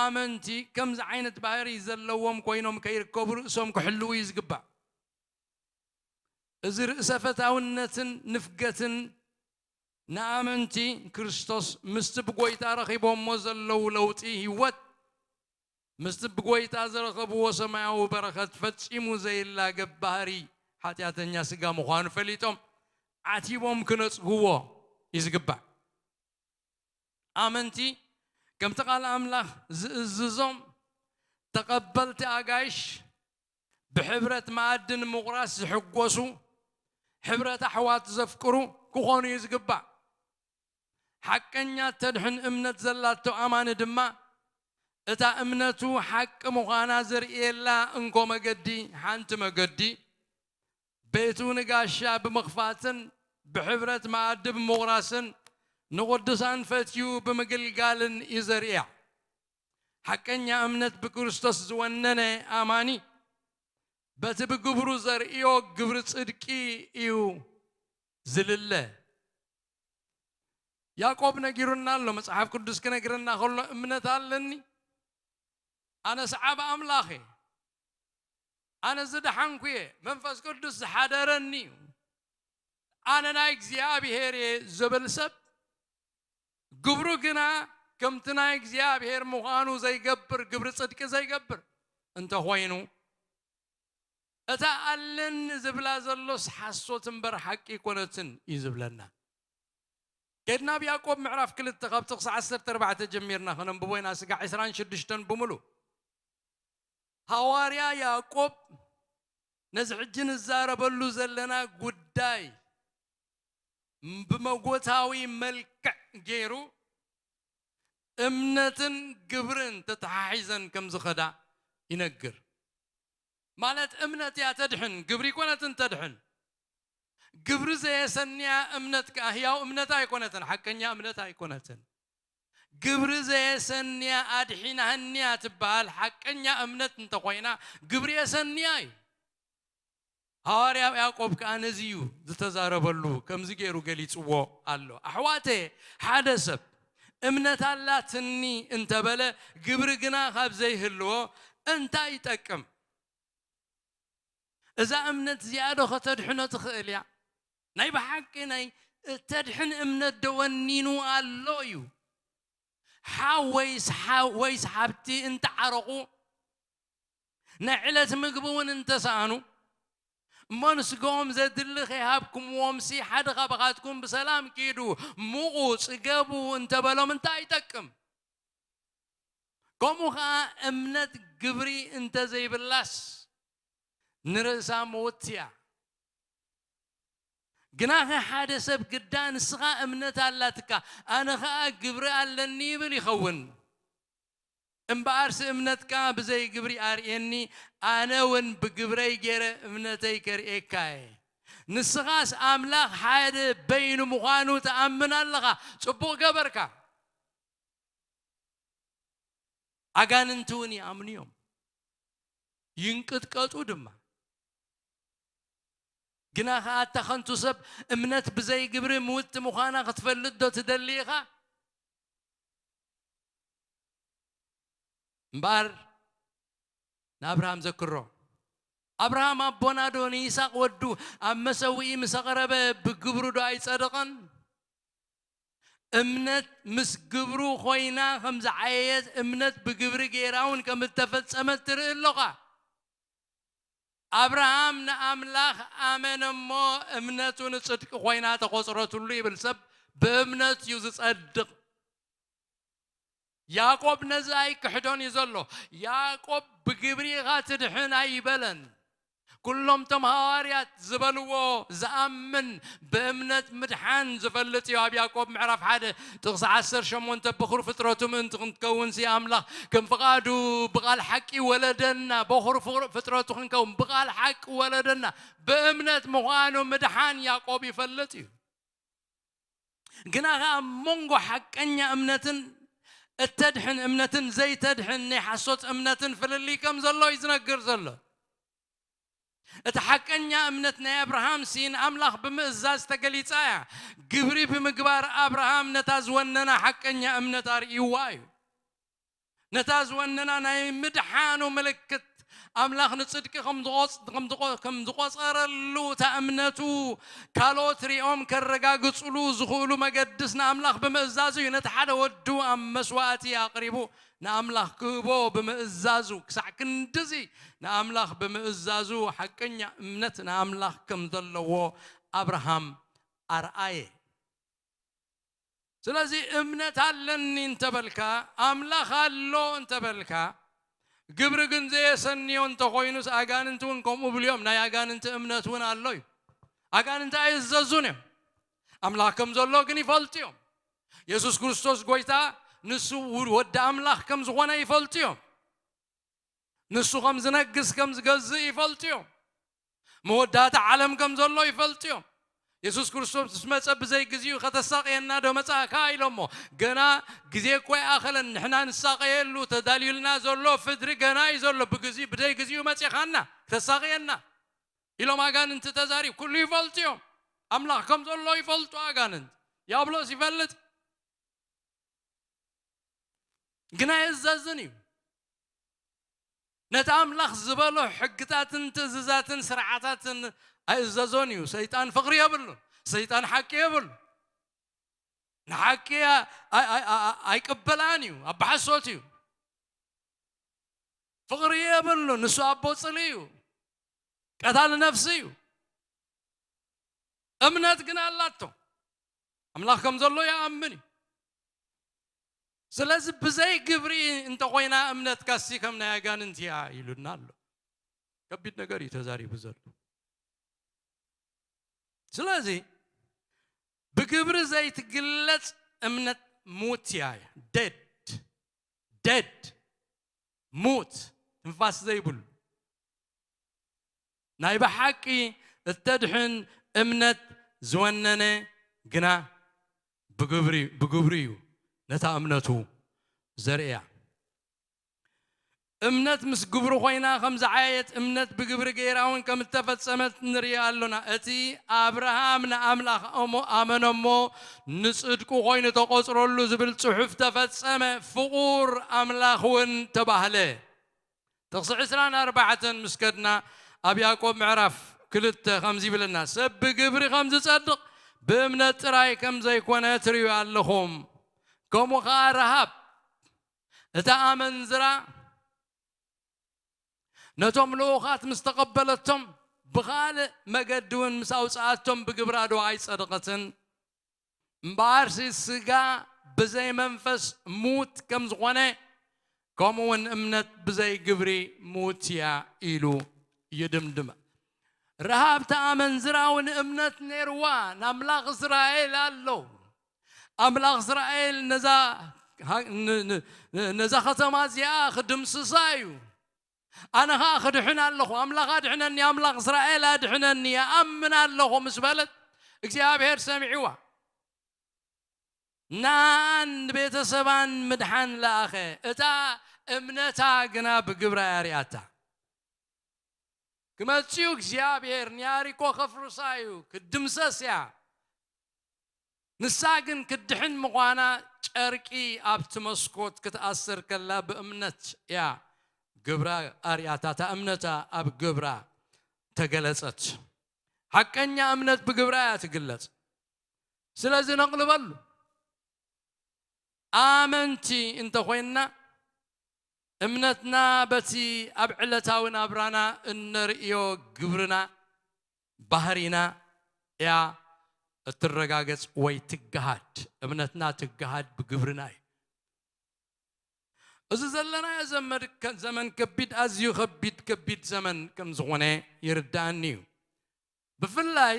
ኣመንቲ ከምዚ ዓይነት ባህሪ ዘለዎም ኮይኖም ከይርከቡ ርእሶም ክሕልዉ እዩ ዝግባእ። እዚ ርእሰ ፈታውነትን ንፍገትን ንኣመንቲ ክርስቶስ ምስቲ ብጎይታ ረኺቦሞ ዘለዉ ለውጢ ህይወት፣ ምስቲ ብጎይታ ዝረኸብዎ ሰማያዊ በረኸት ፈጺሙ ዘይላገብ ባህሪ ሓጢኣተኛ ስጋ ምዃኑ ፈሊጦም ዓቲቦም ክነጽግዎ እዩ ዝግባእ። ኣመንቲ ከምቲ ቃል ኣምላኽ ዝእዝዞም ተቐበልቲ ኣጋይሽ፣ ብሕብረት መኣዲ ንምቑራስ ዝሕጎሱ፣ ሕብረት ኣሕዋት ዘፍቅሩ ክኾኑ እዩ ዝግባእ። ሓቀኛ ተድሕን እምነት ዘላቶ ኣማኒ ድማ እታ እምነቱ ሓቂ ምዃና ዘርእየላ እንኮ መገዲ፣ ሓንቲ መገዲ፣ ቤቱ ንጋሻ ብምኽፋትን ብሕብረት መኣዲ ብምቑራስን ንቕዱሳን ፈትዩ ብምግልጋልን እዩ ዘርእያ። ሓቀኛ እምነት ብክርስቶስ ዝወነነ ኣማኒ በቲ ብግብሩ ዘርእዮ ግብሪ ጽድቂ እዩ ዝልለ። ያዕቆብ ነጊሩና ኣሎ፣ መጽሓፍ ቅዱስ ክነግረና ከሎ፣ "እምነት ኣለኒ፣ ኣነ ሰዓብ ኣምላኽ እየ፣ ኣነ ዝደሓንኩ እየ፣ መንፈስ ቅዱስ ዝሓደረኒ እዩ፣ ኣነ ናይ እግዚኣብሔር እየ ዝብል ሰብ፣ ግብሩ ግና ከምቲ ናይ እግዚኣብሔር ምዃኑ ዘይገብር፣ ግብሪ ጽድቂ ዘይገብር እንተኾይኑ፣ እታ ኣለኒ ዝብላ ዘሎስ ሓሶት እምበር ሓቂ ኣይኮነትን እዩ ዝብለና። ከድና ኣብ ያዕቆብ ምዕራፍ ክልተ ካብ ጥቕሲ ዓሰርተ ኣርባዕተ ጀሚርና ከነንብቦ ኢና፣ ስጋዕ ዕስራን ሽዱሽተን ብምሉ። ሃዋርያ ያዕቆብ ነዚ ሕጂ ንዛረበሉ ዘለና ጉዳይ ብመጎታዊ መልክዕ ገይሩ እምነትን ግብርን ተተሓሒዘን ከም ዝኸዳ ይነግር። ማለት እምነት እያ ተድሕን፣ ግብሪ ኣይኮነትን ተድሕን። ግብሪ ዘየሰንያ እምነት ከኣ ህያው እምነት ኣይኮነትን፣ ሓቀኛ እምነት ኣይኮነትን። ግብሪ ዘየሰንያ ኣድሒናህንያ ትበሃል ሓቀኛ እምነት እንተኾይና፣ ግብሪ የሰንያ እዩ። ሃዋርያ ያዕቆብ ከኣ ነዚ እዩ ዝተዛረበሉ፣ ከምዚ ገይሩ ገሊጽዎ ኣሎ። ኣሕዋተ፣ ሓደ ሰብ እምነት ኣላትኒ እንተበለ፣ ግብሪ ግና ካብ ዘይህልዎ እንታይ ይጠቅም? እዛ እምነት እዚኣ ዶ ከተድሕኖ ትኽእል እያ? ናይ ብሓቂ ናይ እተድሕን እምነት ዶ ወኒኑ ኣሎ እዩ? ሓው ወይስ ሓ-፣ ወይስ ሓብቲ እንተዓረቑ፣ ናይ ዕለት ምግቢ እውን እንተሰኣኑ፣ እሞ ንስጋኦም ዘድሊ ከይሃብኩምዎምሲ፣ ሓደ ካባኻትኩም ብሰላም ኪዱ፣ ሙቑ፣ ጽገቡ እንተበሎም እንታይ ይጠቅም? ከምኡ ኸኣ እምነት ግብሪ እንተዘይብላስ ንርእሳ ምውቲ እያ። ግናኸ ሓደ ሰብ ግዳ ንስኻ እምነት ኣላትካ፣ ኣነ ኸኣ ግብሪ ኣለኒ ይብል ይኸውን። እምበኣርሲ እምነትካ ብዘይ ግብሪ ኣርእየኒ፣ ኣነ እውን ብግብረይ ገይረ እምነተይ ከርእየካ እየ። ንስኻስ ኣምላኽ ሓደ በይኑ ምዃኑ ትኣምን ኣለኻ። ጽቡቕ ገበርካ። ኣጋንንቲ እውን ይኣምኑ እዮም፣ ይንቅጥቀጡ ድማ። ግና ኸኣ ኣታ ኸንቱ ሰብ፣ እምነት ብዘይ ግብሪ ምውቲ ምዃና ክትፈልጥ ዶ ትደሊ ኢኻ? እምበኣር ንኣብርሃም ዘክሮ። ኣብርሃም ኣቦና ዶ ንይስሐቅ ወዱ ኣብ መሰውኢ ምስ ኣቕረበ ብግብሩ ዶ ኣይጸደቐን? እምነት ምስ ግብሩ ኮይና ከም ዝዓየየት፣ እምነት ብግብሪ ገይራ እውን ከም እተፈጸመት ትርኢ ኣሎኻ። ኣብርሃም ንኣምላኽ ኣመነ እሞ እምነቱ ንጽድቂ ኮይና ተቖጽረትሉ ይብል። ሰብ ብእምነት እዩ ዝጸድቕ። ያዕቆብ ነዚ ኣይክሕዶን እዩ ዘሎ። ያዕቆብ ብግብሪ ኢኻ ትድሕን ኣይበለን። ኩሎም እቶም ሃዋርያት ዝበልዎ ዝኣምን ብእምነት ምድሓን ዝፈልጥ እዩ። ኣብ ያዕቆብ ምዕራፍ ሓደ ጥቕሲ ዓሰርተ ሸሞንተ በኹር ፍጥረቱ ምእንቲ ክንከውንሲ ኣምላኽ ከም ፍቓዱ ብቓል ሓቂ ወለደና። በኹር ፍጥረቱ ክንከውን ብቓል ሓቂ ወለደና። ብእምነት ምዃኑ ምድሓን ያዕቆብ ይፈልጥ እዩ። ግና ኸኣ ኣብ መንጎ ሓቀኛ እምነትን እተድሕን እምነትን ዘይተድሕን ናይ ሓሶት እምነትን ፍልልይ ከም ዘሎ እዩ ዝነግር ዘሎ። እቲ ሓቀኛ እምነት ናይ ኣብርሃም ሲ ንኣምላኽ ብምእዛዝ ተገሊጻ እያ። ግብሪ ብምግባር ኣብርሃም ነታ ዝወነና ሓቀኛ እምነት ኣርእይዋ እዩ። ነታ ዝወነና ናይ ምድሓኑ ምልክት ኣምላኽ ንጽድቂ ከም ዝቖጽ-፣ ከም ዝቖ-፣ ከም ዝቖጸረሉ እታ እምነቱ ካልኦት ሪኦም ከረጋግጽሉ ዝኽእሉ መገድስ ንኣምላኽ ብምእዛዙ እዩ። ነቲ ሓደ ወዱ ኣብ መስዋእቲ ኣቕሪቡ ንኣምላኽ ክህቦ ብምእዛዙ፣ ክሳዕ ክንድዚ ንኣምላኽ ብምእዛዙ ሓቀኛ እምነት ንኣምላኽ ከም ዘለዎ ኣብርሃም ኣርኣየ። ስለዚ እምነት ኣለኒ እንተበልካ፣ ኣምላኽ ኣሎ እንተበልካ፣ ግብሪ ግን ዘየሰንዮ እንተኾይኑስ፣ ኣጋንንቲ እውን ከምኡ ብልዮም። ናይ ኣጋንንቲ እምነት እውን ኣሎ እዩ። ኣጋንንቲ ኣይእዘዙን እዮም። ኣምላኽ ከም ዘሎ ግን ይፈልጡ እዮም። የሱስ ክርስቶስ ጐይታ፣ ንሱ ወዲ ኣምላኽ ከም ዝኾነ ይፈልጡ እዮም። ንሱ ከም ዝነግስ ከም ዝገዝእ ይፈልጡ እዮም። መወዳእታ ዓለም ከም ዘሎ ይፈልጡ እዮም። የሱስ ክርስቶስ ምስ መጸ ብዘይ ግዜኡ ከተሳቕየና ዶ መጻእካ ኢሎሞ። ገና ግዜ እኮ ኣይኣኸለን፣ ንሕና ንሳቐየሉ ተዳልዩልና ዘሎ ፍድሪ ገና እዩ ዘሎ። ብግዜ-፣ ብደይ ግዜኡ መጺኻና ክተሳቕየና ኢሎም ኣጋንንቲ ተዛሪብ። ኩሉ ይፈልጡ እዮም። ኣምላኽ ከም ዘሎ ይፈልጡ ኣጋንንት። ዲያብሎስ ይፈልጥ። ግና የዘዝን እዩ። ነቲ ኣምላኽ ዝበሎ ሕግታትን ትእዝዛትን ስርዓታትን ኣይእዘዞን እዩ። ሰይጣን ፍቕሪ የብሉን። ሰይጣን ሓቂ የብሉ። ንሓቂ ኣይቅበላን እዩ። ኣባሓሶት እዩ። ፍቕሪ የብሉ። ንሱ ኣቦ ጽልኢ እዩ። ቀታል ነፍሲ እዩ። እምነት ግን ኣላቶ። ኣምላኽ ከም ዘሎ ይኣምን እዩ። ስለዚ ብዘይ ግብሪ እንተኾይና እምነትካሲ ከም ናይ ኣጋንንቲ እያ ኢሉና ኣሎ። ከቢድ ነገር እዩ ተዛሪቡ ዘሎ። ስለዚ ብግብሪ ዘይትግለጽ እምነት ሙት እያ። ደድ ደድ ሙት ትንፋስ ዘይብሉ ናይ ብሓቂ እተድሕን እምነት ዝወነነ ግና ብግብሪ እዩ ነታ እምነቱ ዘርእያ። እምነት ምስ ግብሪ ኮይና ከም ዝዓየት እምነት ብግብሪ ገይራ እውን ከም እተፈጸመት ንርኢ ኣሎና። እቲ ኣብርሃም ንኣምላኽ ኣሞ- ኣመነ እሞ ንጽድቁ ኮይኑ ተቆጽረሉ ዝብል ጽሑፍ ተፈጸመ፣ ፍቑር ኣምላኽ እውን ተባህለ። ጥቕሲ ዕስራን ኣርባዕተን ምስ ከድና ኣብ ያዕቆብ ምዕራፍ ክልተ ከምዚ ይብለና፣ ሰብ ብግብሪ ከም ዝጸድቕ ብእምነት ጥራይ ከም ዘይኮነ ትርእዩ ኣለኹም። ከምኡ ኸኣ ረሃብ እታ ኣመንዝራ ነቶም ልኡኻት ምስ ተቐበለቶም ብኻልእ መገዲ እውን ምስ ኣውፅኣቶም ብግብራ ዶ ኣይጸደቐትን? እምበኣርሲ ስጋ ብዘይ መንፈስ ሙት ከም ዝኾነ ከምኡ እውን እምነት ብዘይ ግብሪ ሙት እያ ኢሉ ይድምድመ። ረሃብ እታ ኣመንዝራ እውን እምነት ነይርዋ፣ ንኣምላኽ እስራኤል ኣሎ። ኣምላኽ እስራኤል ነዛ ነዛ ከተማ እዚኣ ክድምስሳ እዩ። ኣነ ኸኣ ክድሕን ኣለኹ። ኣምላኽ ኣድሕነኒ፣ ኣምላኽ እስራኤል ኣድሕነኒ፣ ይኣምን ኣለኹ ምስ በለት እግዚኣብሔር ሰሚዕዋ። ንኣን ንቤተሰባን ምድሓን ለኣኸ። እታ እምነታ ግና ብግብራ እያ ሪኣታ። ክመጽኡ እግዚኣብሔር ንያሪኮ ከፍርሳ እዩ፣ ክድምሰስ እያ። ንሳ ግን ክድሕን ምዃና ጨርቂ ኣብቲ መስኮት ክትኣስር ከላ ብእምነት እያ ግብራ ኣርያታ። እታ እምነታ ኣብ ግብራ ተገለጸት። ሓቀኛ እምነት ብግብራ እያ ትግለጽ። ስለዚ ነቕልበሉ። ኣመንቲ እንተኾይንና እምነትና በቲ ኣብ ዕለታዊ ናብራና እነርእዮ ግብርና ባህሪና እያ እትረጋገጽ ወይ ትገሃድ። እምነትና ትገሃድ ብግብርና እዩ። እዚ ዘለናዮ ዘመድ- ዘመን ከቢድ ኣዝዩ ከቢድ ከቢድ ዘመን ከም ዝኾነ ይርዳእኒ እዩ። ብፍላይ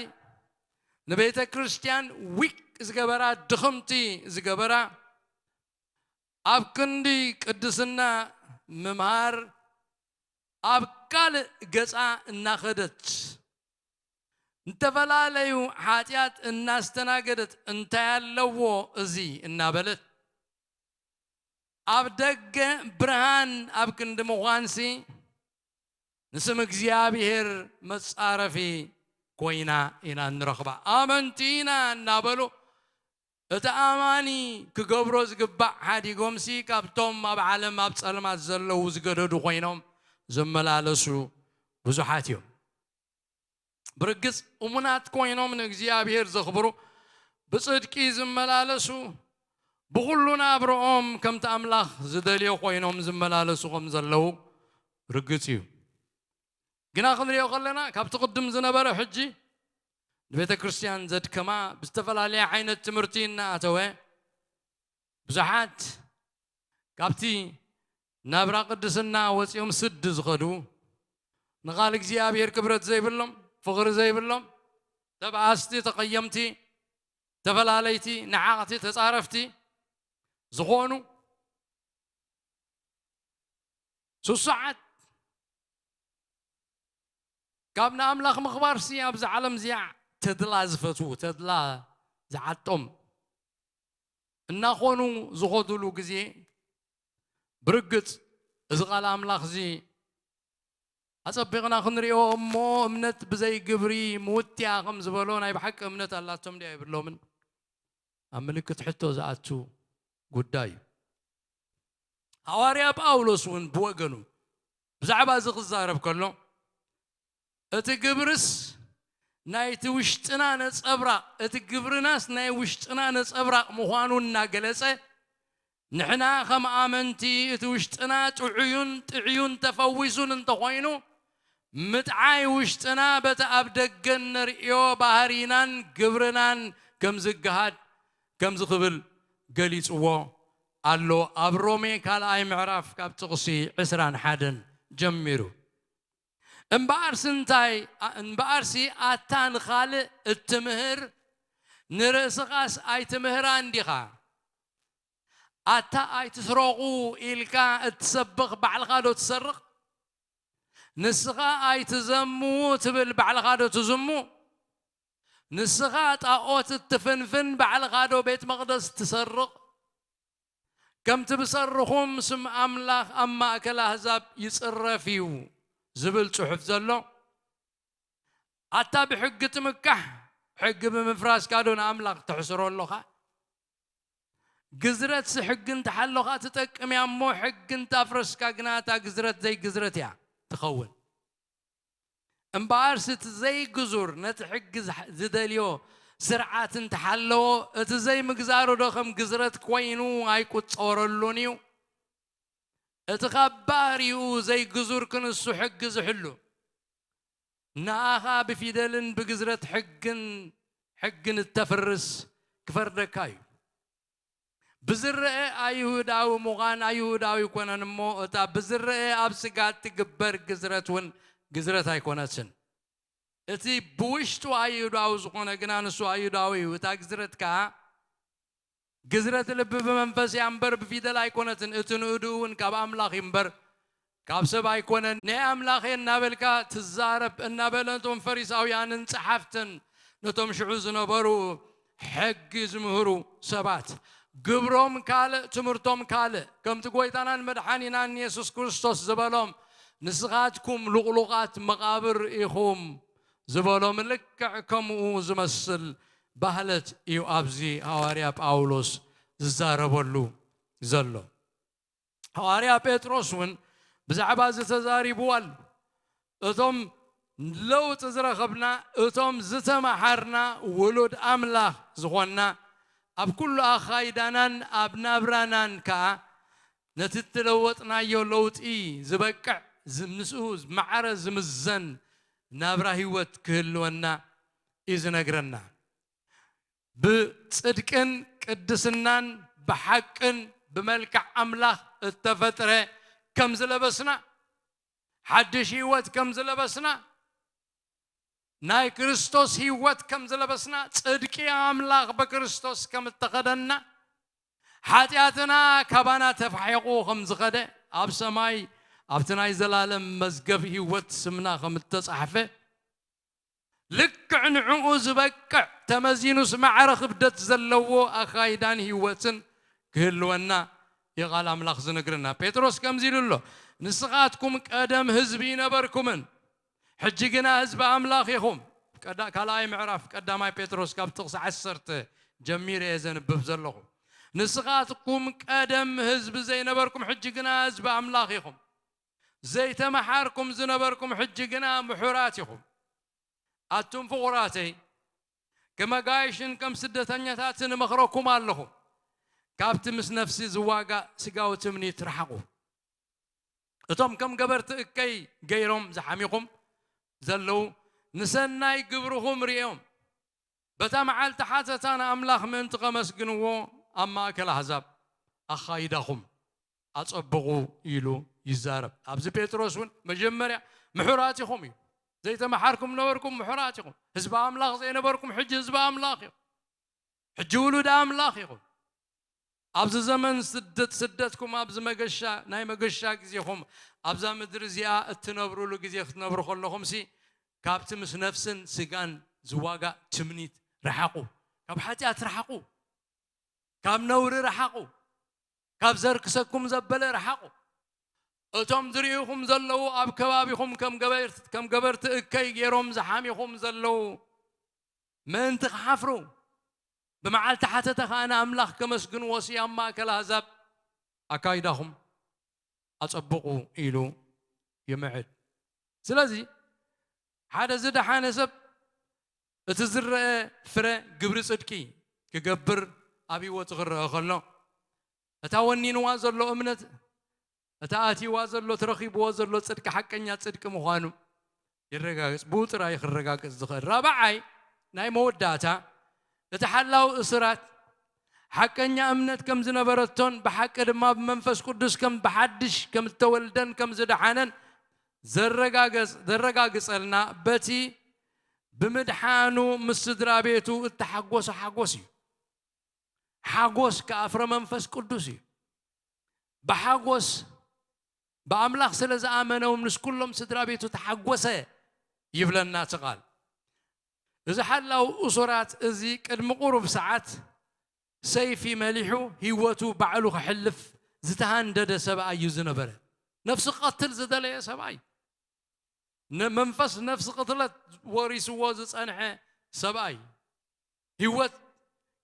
ንቤተ ክርስቲያን ዊክ ዝገበራ ድኽምቲ ዝገበራ ኣብ ክንዲ ቅድስና ምምሃር ኣብ ካልእ ገጻ እናኸደት ንተፈላለዩ ሓጢኣት እናስተናገደት እንታይ ኣለዎ እዚ እናበለት ኣብ ደገ ብርሃን ኣብ ክንዲ ምዃንሲ ንስም እግዚኣብሔር መጻረፊ ኮይና ኢና እንረኽባ። ኣመንቲ ኢና እናበሉ እቲ ኣማኒ ክገብሮ ዝግባእ ሓዲጎምሲ ካብቶም ኣብ ዓለም ኣብ ጸልማት ዘለዉ ዝገደዱ ኮይኖም ዝመላለሱ ብዙሓት እዮም። ብርግጽ እሙናት ኮይኖም ንእግዚኣብሔር ዘኽብሩ ብጽድቂ ዝመላለሱ ብኹሉ ናብርኦም ከምቲ ኣምላኽ ዝደልዮ ኮይኖም ዝመላለሱ ከም ዘለዉ ርግጽ እዩ። ግና ክንሪኦ ከለና ካብቲ ቅድም ዝነበረ ሕጂ ንቤተ ክርስቲያን ዘድከማ ብዝተፈላለየ ዓይነት ትምህርቲ እናኣተወ ብዙሓት ካብቲ ናብራ ቅድስና ወፂኦም ስዲ ዝኸዱ ንቓል እግዚኣብሔር ክብረት ዘይብሎም ፍቕሪ ዘይብሎም ተባኣስቲ ተቐየምቲ ተፈላለይቲ ንዓቕቲ ተፃረፍቲ ዝኾኑ ስሱዓት ካብ ንኣምላኽ ምኽባርሲ ኣብዚ ዓለም እዚኣ ተድላ ዝፈትዉ ተድላ ዝዓጦም እናኾኑ ዝኾዱሉ ግዜ ብርግጽ እዚ ቃል ኣምላኽ እዚ ኣጸቢቕና ክንሪኦ እሞ እምነት ብዘይ ግብሪ ምውትያ ከም ዝበሎ ናይ ብሓቂ እምነት ኣላቶም ድያ የብሎምን ኣብ ምልክት ሕቶ ዝኣቱ ጉዳይ እዩ። ሃዋርያ ጳውሎስ እውን ብወገኑ ብዛዕባ እዚ ክዛረብ ከሎ፣ እቲ ግብርስ ናይቲ ውሽጥና ነጸብራቕ፣ እቲ ግብርናስ ናይ ውሽጥና ነጸብራቕ ምዃኑ እናገለጸ፣ ንሕና ከም ኣመንቲ እቲ ውሽጥና ጥዑዩን ጥዕዩን ተፈዊሱን እንተኾይኑ፣ ምጥዓይ ውሽጥና በቲ ኣብ ደገ እነርእዮ ባህሪናን ግብርናን ከም ዝገሃድ ከምዚ ክብል ገሊጽዎ ኣሎ። ኣብ ሮሜ ካልኣይ ምዕራፍ ካብ ጥቕሲ ዕስራን ሓደን ጀሚሩ። እምበኣርሲ እንታይ፣ እምበኣርሲ ኣታ ንኻልእ እትምህር ንርእስኻስ ኣይትምህራን ዲኻ? ኣታ ኣይትስረቑ ኢልካ እትሰብኽ ባዕልኻ ዶ ትሰርቕ? ንስኻ ኣይትዘሙ ትብል ባዕልኻ ዶ ትዝሙ? ንስኻ ጣኦት እትፍንፍን ባዕልኻ ዶ ቤት መቕደስ ትሰርቕ? ከምቲ ብሰርኹም ስም ኣምላኽ ኣብ ማእከል ኣህዛብ ይጽረፍ እዩ ዝብል ጽሑፍ ዘሎ፣ ኣታ ብሕጊ ትምካሕ፣ ሕጊ ብምፍራስካ ዶ ንኣምላኽ ተሕስሮ ኣለኻ? ግዝረትሲ ሕጊ እንተሓሎኻ ትጠቅም እያ እሞ፣ ሕጊ እንታፍረስካ ግና እታ ግዝረት ዘይግዝረት እያ ትኸውን። እምበኣርሲ እቲ ዘይግዙር ነቲ ሕጊ ዝሕ-፣ ዝደልዮ ስርዓት እንተሓለዎ፣ እቲ ዘይምግዛሩ ዶ ከም ግዝረት ኮይኑ ኣይቁጸረሉን እዩ? እቲ ካብ ባህሪኡ ዘይግዙር ክንሱ ሕጊ ዝሕሉ፣ ንኣኻ ብፊደልን ብግዝረት ሕግን፣ ሕግን እተፍርስ ክፈርደካ እዩ። ብዝረአ ኣይሁዳዊ ምዃን ኣይሁዳዊ ኣይኮነን እሞ፣ እታ ብዝረአ ኣብ ስጋ እትግበር ግዝረት እውን ግዝረት ኣይኮነትን። እቲ ብውሽጡ ኣይሁዳዊ ዝኾነ ግና ንሱ ኣይሁዳዊ እዩ። እታ ግዝረት ከኣ ግዝረት ልቢ ብመንፈስ እያ እምበር ብፊደል ኣይኮነትን። እቲ ንእዱ እውን ካብ ኣምላኽ እዩ እምበር ካብ ሰብ ኣይኮነን። ናይ ኣምላኽ እየ እናበልካ ትዛረብ እናበለ ነቶም ፈሪሳውያንን ጸሓፍትን ነቶም ሽዑ ዝነበሩ ሕጊ ዝምህሩ ሰባት፣ ግብሮም ካልእ፣ ትምህርቶም ካልእ። ከምቲ ጐይታናን መድሓኒናን የሱስ ክርስቶስ ዝበሎም፣ "ንስኻትኩም ልቑሉቓት መቓብር ኢኹም" ዝበሎም፣ ልክዕ ከምኡ ዝመስል ባህለት እዩ ኣብዚ ሃዋርያ ጳውሎስ ዝዛረበሉ ዘሎ። ሃዋርያ ጴጥሮስ እውን ብዛዕባ እዚ ተዛሪቡ ኣሎ። እቶም ለውጢ ዝረኸብና፣ እቶም ዝተመሃርና፣ ውሉድ ኣምላኽ ዝኾንና፣ ኣብ ኩሉ ኣኻይዳናን ኣብ ናብራናን ከኣ ነቲ እተለወጥናዮ ለውጢ ዝበቅዕ፣ ዝ-፣ ምስኡ ማዕረ ዝምዘን ናብራ ህይወት ክህልወና እዩ ዝነግረና። ብጽድቅን ቅድስናን ብሓቅን ብመልክዕ ኣምላኽ እተፈጥረ ከም ዝለበስና፣ ሓድሽ ህይወት ከም ዝለበስና፣ ናይ ክርስቶስ ህይወት ከም ዝለበስና፣ ጽድቂ ኣምላኽ ብክርስቶስ ከም እተኸደና፣ ሓጢኣትና ካባና ተፋሒቑ ከም ዝኸደ፣ ኣብ ሰማይ ኣብቲ ናይ ዘላለም መዝገብ ህይወት ስምና ከም እተጻሕፈ፣ ልክዕ ንዕኡ ዝበቅዕ ተመዚኑስ ማዕረ ክብደት ዘለዎ ኣኻይዳን ህይወትን ክህልወና እዩ ቃል ኣምላኽ ዝነግረና። ጴጥሮስ ከምዚ ኢሉ ኣሎ፣ "ንስኻትኩም ቀደም ህዝቢ ነበርኩምን፣ ሕጂ ግና ህዝቢ ኣምላኽ ኢኹም።" ቀዳ-፣ ካልኣይ ምዕራፍ ቀዳማይ ጴጥሮስ ካብ ጥቕሲ ዓሰርተ ጀሚረ እየ ዘንብብ ዘለኹ። "ንስኻትኩም ቀደም ህዝቢ ዘይነበርኩም፣ ሕጂ ግና ህዝቢ ኣምላኽ ኢኹም። ዘይተመሓርኩም ዝነበርኩም፣ ሕጂ ግና ምሑራት ኢኹም። ኣቱም ፍቑራተይ፣ ከም ኣጋይሽን ከም ስደተኛታትን እመኽረኩም ኣለኹ። ካብቲ ምስ ነፍሲ ዝዋጋእ ስጋዊ ትምኒት ርሓቑ። እቶም ከም ገበርቲ እከይ ገይሮም ዝሓሚኹም ዘለዉ፣ ንሰናይ ግብርኹም ርእዮም፣ በታ መዓልቲ ሓተታ ንኣምላኽ ምእንቲ ከመስግንዎ ኣብ ማእከል ኣህዛብ ኣኻይዳኹም ኣጸብቑ" ኢሉ ይዛረብ። ኣብዚ ጴጥሮስ እውን መጀመርያ ምሑራት ኢኹም እዩ። ዘይተመሓርኩም ነበርኩም፣ ምሑራት ኢኹም። ህዝቢ ኣምላኽ ዘይነበርኩም፣ ሕጂ ህዝቢ ኣምላኽ ኢኹም። ሕጂ ውሉድ ኣምላኽ ኢኹም። ኣብዚ ዘመን ስደት፣ ስደትኩም ኣብዚ መገሻ፣ ናይ መገሻ ግዜኹም ኣብዛ ምድሪ እዚኣ እትነብሩሉ ግዜ ክትነብሩ ከለኹምሲ፣ ካብቲ ምስ ነፍስን ስጋን ዝዋጋእ ትምኒት ርሓቑ። ካብ ሓጢኣት ርሓቑ። ካብ ነውሪ ርሓቑ። ካብ ዘርክሰኩም ዘበለ ርሓቑ። እቶም ዝርእዩኹም ዘለዉ፣ ኣብ ከባቢኹም ከም ገበር-፣ ከም ገበርቲ እከይ ገይሮም ዝሓሚኹም ዘለዉ፣ ምእንቲ ክሓፍሩ፣ ብመዓልቲ ሓተታ ኸኣ ንኣምላኽ ከመስግንዎ፣ ስያም ማእከል ኣህዛብ ኣካይዳኹም ኣጸብቑ ኢሉ ይምዕድ። ስለዚ ሓደ ዝደሓነ ሰብ እቲ ዝረአ ፍረ ግብሪ ጽድቂ ክገብር ኣብ ህይወቱ ክረአ ከሎ፣ እታ ወኒንዋ ዘሎ እምነት፣ እታ ኣትይዋ ዘሎ፣ ተረኺብዎ ዘሎ ጽድቂ ሓቀኛ ጽድቂ ምዃኑ ይረጋገጽ። ብኡ ጥራይ ክረጋገጽ ዝኽእል። ራብዓይ ናይ መወዳእታ፣ እቲ ሓላው እሱራት ሓቀኛ እምነት ከም ዝነበረቶን ብሓቂ ድማ ብመንፈስ ቅዱስ ከም ብሓድሽ ከም ዝተወልደን ከም ዝደሓነን ዘረጋገጽ-፣ ዘረጋግጸልና በቲ ብምድሓኑ ምስ ስድራ ቤቱ እተሓጎሰ ሓጎስ እዩ። ሓጎስ ከኣ ፍረ መንፈስ ቅዱስ እዩ። ብሓጎስ ብኣምላኽ ስለ ዝኣመነ እውን ምስ ኩሎም ስድራ ቤቱ ተሓጎሰ ይብለና እቲ ቃል። እዚ ሓላው እሱራት እዚ ቅድሚ ቁሩብ ሰዓት ሰይፊ መሊሑ ህይወቱ ባዕሉ ከሕልፍ ዝተሃንደደ ሰብኣይ እዩ ዝነበረ። ነፍሲ ክቐትል ዝደለየ ሰብኣይ። ነ-፣ መንፈስ ነፍሲ ቅትለት ወሪስዎ ዝጸንሐ ሰብኣይ። ህይወት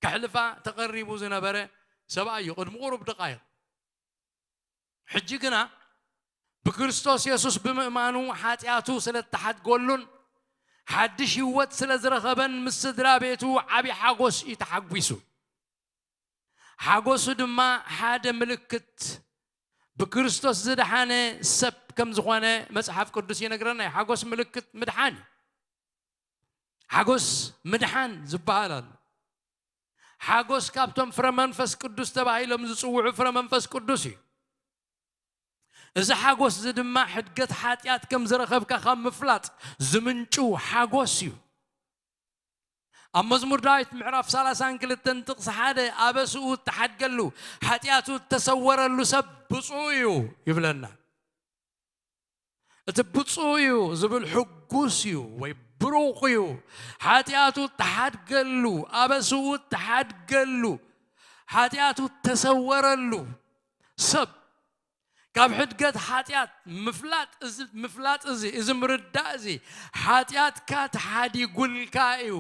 ከሕልፋ ተቐሪቡ ዝነበረ ሰብኣይ እዩ፣ ቅድሚ ቁሩብ ደቃይቕ። ሕጂ ግና ብክርስቶስ የሱስ ብምእማኑ ሓጢኣቱ ስለ እተሓድገሉን ሓድሽ ህይወት ስለ ዝረኸበን ምስ ስድራ ቤቱ ዓቢ ሓጎስ እዩ ተሓጒሱ። ሓጎሱ ድማ ሓደ ምልክት ብክርስቶስ ዝደሓነ ሰብ ከም ዝኾነ መጽሓፍ ቅዱስ ይነግረና እዩ። ሓጎስ ምልክት ምድሓን እዩ። ሓጎስ ምድሓን ዝበሃል ኣሎ። ሓጎስ ካብቶም ፍረ መንፈስ ቅዱስ ተባሂሎም ዝጽውዑ ፍረ መንፈስ ቅዱስ እዩ። እዚ ሓጎስ እዚ ድማ ሕድገት ሓጢኣት ከም ዝረኸብካ ካብ ምፍላጥ ዝምንጩ ሓጎስ እዩ። ኣብ መዝሙር ዳዊት ምዕራፍ ሰላሳን ክልተን ጥቕሲ ሓደ፣ ኣበስኡ እተሓድገሉ፣ ሓጢኣቱ እተሰወረሉ ሰብ ብፁዕ እዩ ይብለና። እቲ ብፁዕ እዩ ዝብል ሕጉስ እዩ ወይ ብሩኽ እዩ። ሓጢኣቱ እተሓድገሉ፣ ኣበስኡ እተሓድገሉ፣ ሓጢኣቱ እተሰወረሉ ሰብ ካብ ሕድገት ሓጢኣት ምፍላጥ እዚ፣ ምፍላጥ እዚ፣ እዚ ምርዳእ እዚ፣ ሓጢኣትካ ተሓዲጉልካ እዩ።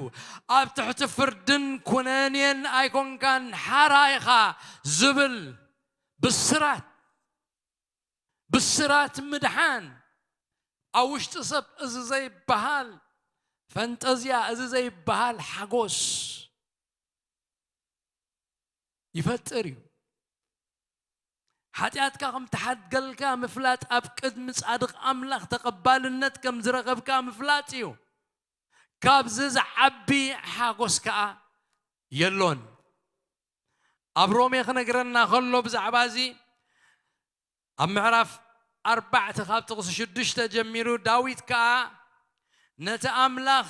ኣብ ትሕቲ ፍርድን ኩነኔን ኣይኮንካን፣ ሓራ ኢኻ ዝብል ብስራት፣ ብስራት ምድሓን። ኣብ ውሽጢ ሰብ እዚ ዘይበሃል ፈንጠዝያ፣ እዚ ዘይበሃል ሓጎስ ይፈጥር እዩ። ሓጢኣትካ ከም ተሓድገልካ ምፍላጥ ኣብ ቅድሚ ጻድቕ ኣምላኽ ተቐባልነት ከም ዝረኸብካ ምፍላጥ እዩ። ካብዚ ዝዓቢ ሓጎስ ከኣ የሎን። ኣብ ሮሜ ክነግረና ከሎ ብዛዕባ እዚ ኣብ ምዕራፍ ኣርባዕተ ካብ ጥቕሲ ሽዱሽተ ጀሚሩ ዳዊት ከኣ ነቲ ኣምላኽ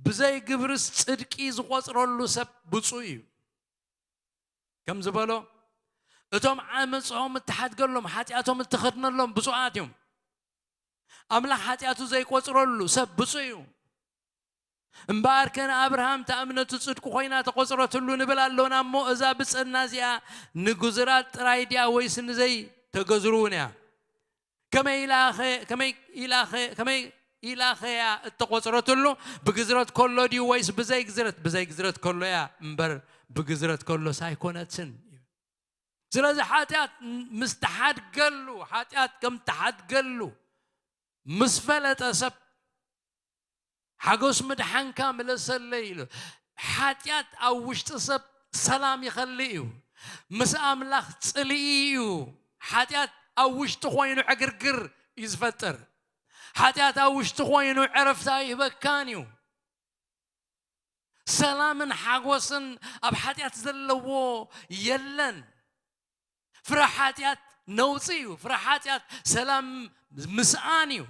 ብዘይ ግብርስ ጽድቂ ዝቖጽረሉ ሰብ ብፁዕ እዩ። ከም ዝበሎ፣ እቶም ዓመጾም እተሓድገሎም፣ ሓጢኣቶም እተኸድነሎም ብፁዓት እዮም። ኣምላኽ ሓጢኣቱ ዘይቆጽረሉ ሰብ ብፁዕ እዩ። እምበኣርከ ንኣብርሃም እታ እምነቱ ጽድቂ ኮይና ተቖጽረትሉ ንብል ኣሎና እሞ፣ እዛ ብጽዕና እዚኣ ንግዙራት ጥራይ ድያ ወይስ ንዘይተገዝሩ እውን እያ? ከመይ ኢላኸ-፣ ከመይ ኢላኸ-፣ ከመይ ኢላኸያ እተቖጽረትሉ? ብግዝረት ከሎ ድዩ ወይስ ብዘይ ግዝረት? ብዘይ ግዝረት ከሎ እያ እምበር፣ ብግዝረት ከሎስ ኣይኮነትን። ስለዚ ሓጢኣት ምስ ተሓድገሉ፣ ሓጢኣት ከም ተሓድገሉ ምስ ፈለጠ ሰብ ሓጎስ ምድሓንካ ምለሰለይ ኢሉ። ሓጢኣት ኣብ ውሽጢ ሰብ ሰላም ይኸልእ እዩ። ምስ ኣምላኽ ጽልኢ እዩ። ሓጢኣት ኣብ ውሽጢ ኮይኑ ዕግርግር እዩ ዝፈጥር። ሓጢኣት ኣብ ውሽጢ ኮይኑ ዕረፍቲ ኣይህበካን እዩ። ሰላምን ሓጎስን ኣብ ሓጢኣት ዘለዎ የለን። ፍረ ሓጢኣት ነውጺ እዩ። ፍረ ሓጢኣት ሰላም ምስኣን እዩ።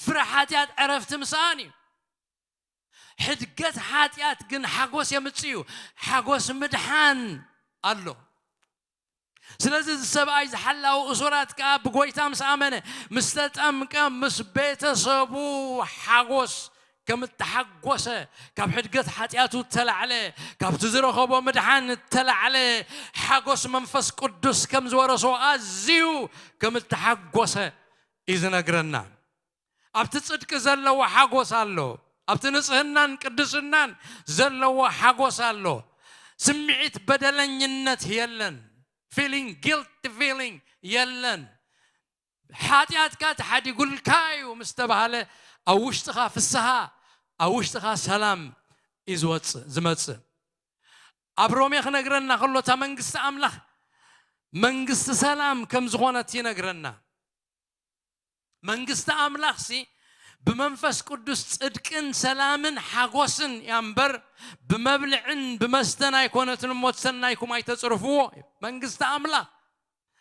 ፍረ ሓጢኣት ዕረፍቲ ምስኣን እዩ። ሕድገት ሓጢኣት ግን ሓጎስ የምጽእ እዩ። ሓጎስ ምድሓን ኣሎ። ስለዚ እዚ ሰብኣይ ዝሓላው እሱራት ከኣ ብጎይታ ምስ ኣመነ፣ ምስ ተጠምቀ፣ ምስ ቤተሰቡ ሓጎስ ከም እተሓጎሰ፣ ካብ ሕድገት ሓጢኣቱ እተላዕለ፣ ካብቲ ዝረኸቦ ምድሓን እተላዕለ ሓጎስ መንፈስ ቅዱስ ከም ዝወረሶ ኣዝዩ ከም እተሓጎሰ እዩ ዝነግረና። ኣብቲ ጽድቂ ዘለዎ ሓጎስ ኣሎ። ኣብቲ ንጽህናን ቅድስናን ዘለዎ ሓጎስ ኣሎ። ስምዒት በደለኝነት የለን። ፊሊንግ፣ ጊልቲ ፊሊንግ የለን። ሓጢኣትካ ተሓዲጉልካ እዩ ምስ ተባሃለ፣ ኣብ ውሽጥኻ ፍስሃ፣ ኣብ ውሽጥኻ ሰላም እዩ ዝወፅእ ዝመፅእ። ኣብ ሮሜ ክነግረና ከሎ፣ እታ መንግስቲ ኣምላኽ መንግስቲ ሰላም ከም ዝኾነት ይነግረና። መንግስቲ ኣምላኽሲ ብመንፈስ ቅዱስ ጽድቅን ሰላምን ሓጎስን እያ እምበር፣ ብመብልዕን ብመስተን ኣይኮነትን እሞ፣ ሰናይኩም ኣይተጽርፍዎ። መንግስቲ ኣምላኽ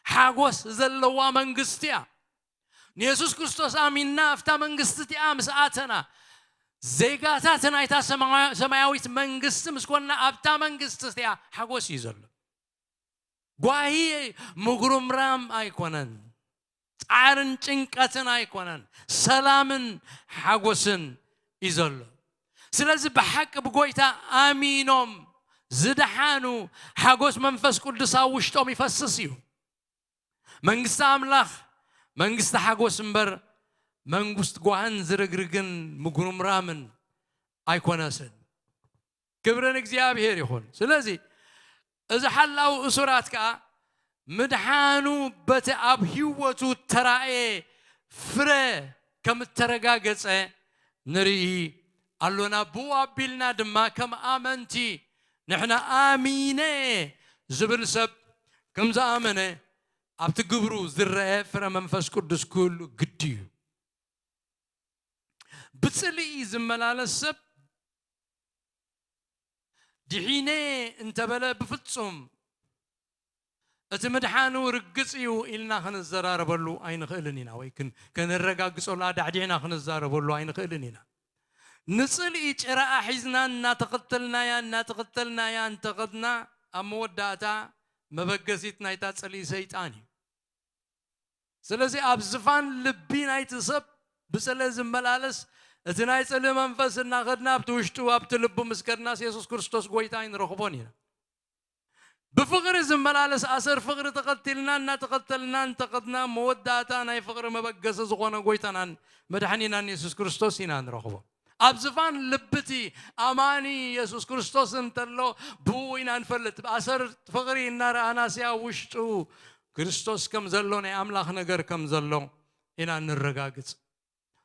ሓጎስ ዘለዋ መንግስቲ እያ። ንየሱስ ክርስቶስ ኣሚንና ኣብታ መንግስቲ እቲኣ ምስ ኣተና፣ ዜጋታት ናይታ ሰማያ-፣ ሰማያዊት መንግስቲ ምስ ኮንና፣ ኣብታ መንግስቲ እቲኣ ሓጎስ እዩ ዘሎ። ጓሂ፣ ምጉርምራም ኣይኮነን። ጻዕርን ጭንቀትን ኣይኮነን። ሰላምን ሓጎስን እዩ ዘሎ። ስለዚ ብሓቂ ብጎይታ ኣሚኖም ዝደሓኑ፣ ሓጎስ መንፈስ ቅዱስ ኣብ ውሽጦም ይፈስስ እዩ። መንግስቲ ኣምላኽ መንግስቲ ሓጎስ እምበር፣ መንግስቲ ጓህን ዝርግርግን ምጉርምራምን ኣይኮነስን። ክብሪ ንእግዚኣብሔር ይኹን። ስለዚ እዚ ሓላው እሱራት ከኣ ምድሓኑ በቲ ኣብ ህይወቱ ተራእየ ፍረ ከም እተረጋገጸ ንርኢ ኣሎና። ብኡ ኣቢልና ድማ ከም ኣመንቲ፣ ንሕና ኣሚነ ዝብል ሰብ ከም ዝኣመነ ኣብቲ ግብሩ ዝረአ ፍረ መንፈስ ቅዱስ ክህሉ ግዲ እዩ። ብጽልኢ ዝመላለስ ሰብ ድሒነ እንተበለ፣ ብፍጹም እቲ ምድሓኑ ርግጽ እዩ ኢልና ክንዘራረበሉ ኣይንኽእልን ኢና፣ ወይ ክን-፣ ከነረጋግጸሉ ኣዳዕዲዕና ክንዛረበሉ ኣይንኽእልን ኢና። ንጽልኢ ጭራኣ ሒዝና እናተኸተልናያ፣ እናተኸተልናያ እንተኸድና፣ ኣብ መወዳእታ መበገሲት ናይታ ጽልኢ ሰይጣን እዩ። ስለዚ ኣብ ዝፋን ልቢ ናይቲ ሰብ ብጽልኢ ዝመላለስ፣ እቲ ናይ ጽልኢ መንፈስ እናኸድና ኣብቲ ውሽጡ፣ ኣብቲ ልቡ ምስ ከድናስ፣ የሱስ ክርስቶስ ጎይታ ኣይንረኽቦን ኢና። ብፍቕሪ ዝመላለስ፣ ኣሰር ፍቕሪ ተኸቲልና፣ እናተኸተልና እንተኸድና፣ መወዳእታ ናይ ፍቕሪ መበገሲ ዝኾነ ጎይታናን መድሓኒናን የሱስ ክርስቶስ ኢና ንረኽቦ። ኣብ ዝፋን ልቢ እቲ ኣማኒ የሱስ ክርስቶስ እንተሎ፣ ብኡ ኢና ንፈልጥ። ኣሰር ፍቕሪ እናረኣናስ፣ ኣብ ውሽጡ ክርስቶስ ከም ዘሎ፣ ናይ ኣምላኽ ነገር ከም ዘሎ ኢና ንረጋግጽ።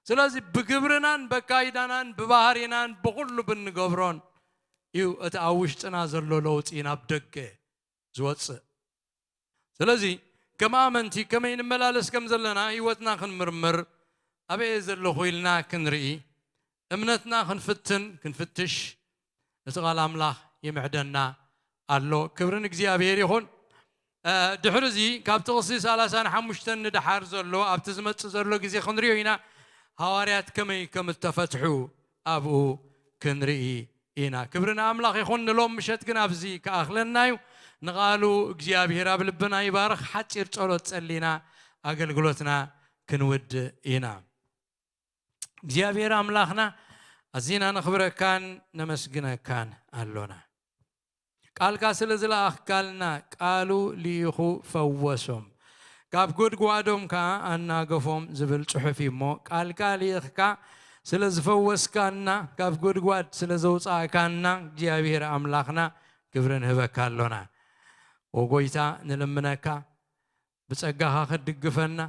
ስለዚ ብግብርናን በካይዳናን ብባህሪናን ብኹሉ ብንገብሮን እዩ እቲ ኣብ ውሽጥና ዘሎ ለውጢ ናብ ደገ ዝወጽእ። ስለዚ ከም ኣመንቲ ከመይ ንመላለስ ከም ዘለና ህይወትና ክንምርምር፣ ኣበየ ዘለኹ ኢልና ክንርኢ፣ እምነትና ክንፍትን ክንፍትሽ እቲ ቃል ኣምላኽ ይምዕደና ኣሎ። ክብሪ ንእግዚኣብሔር ይኹን። እ፣ ድሕሪ እዚ ካብ ጥቕሲ ሰላሳን ሓሙሽተን ንደሓር ዘሎ ኣብቲ ዝመጽእ ዘሎ ግዜ ክንሪኦ ኢና። ሃዋርያት ከመይ ከም እተፈትሑ ኣብኡ ክንርኢ ኢና። ክብሪ ንኣምላኽ ይኹን። ንሎም ምሸት ግን ኣብዚ ክኣኽለና እዩ። ንቓሉ እግዚኣብሔር ኣብ ልብና ይባርኽ። ሓጺር ጸሎት ጸሊና ኣገልግሎትና ክንውድእ ኢና። እግዚኣብሔር ኣምላኽና፣ ኣዚና ነኽብረካን ነመስግነካን ኣሎና። ቃልካ ስለ ዝለኣኽካልና፣ ቃሉ ልኢኹ ፈወሶም። ካብ ጎድጓዶም ከኣ ኣናገፎም ዝብል ጽሑፍ እዩ እሞ፣ ቃልካ ልኢኽካ ስለ ዝፈወስካና፣ ካብ ጎድጓድ ስለ ዘውጻእካና፣ እግዚኣብሔር ኣምላኽና ክብሪ ንህበካ ኣሎና። ኦ ጎይታ፣ ንልምነካ፣ ብጸጋኻ ክትድግፈና፣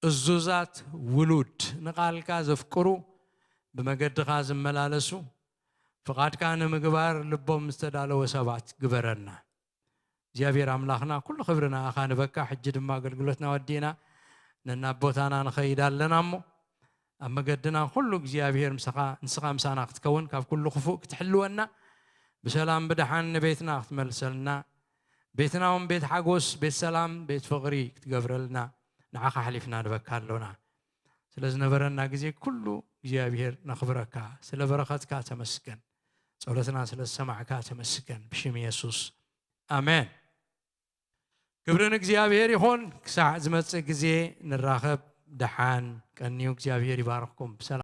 እዙዛት ውሉድ፣ ንቃልካ ዘፍቅሩ፣ ብመገድኻ ዝመላለሱ፣ ፍቓድካ ንምግባር ልቦም ዝተዳለወ ሰባት ግበረና። እግዚኣብሔር ኣምላኽና፣ ኩሉ ክብሪ ንኣኻ ንበካ። ሕጂ ድማ ኣገልግሎትና ወዲእና ነናብ ቦታና ንኸይድ ኣለና እሞ፣ ኣብ መገድና ኩሉ እግዚኣብሔር ምሳኻ፣ ንስኻ ምሳና ክትከውን፣ ካብ ኩሉ ክፉእ ክትሕልወና፣ ብሰላም ብደሓን ንቤትና ክትመልሰልና፣ ቤትና እውን ቤት ሓጎስ፣ ቤት ሰላም፣ ቤት ፍቕሪ ክትገብረልና ንዓኻ ሓሊፍና ንበካ ኣሎና። ስለ ዝነበረና ግዜ ኩሉ እግዚኣብሔር ነኽብረካ። ስለ በረኸትካ ተመስገን። ጸሎትና ስለ ዝሰማዕካ ተመስገን። ብሽም የሱስ፣ ኣሜን። ክብሪ ንእግዚኣብሔር ይኹን። ክሳዕ ዝመጽእ ግዜ ንራኸብ። ደሓን ቀንዩ። እግዚኣብሔር ይባርኽኩም። ብሰላም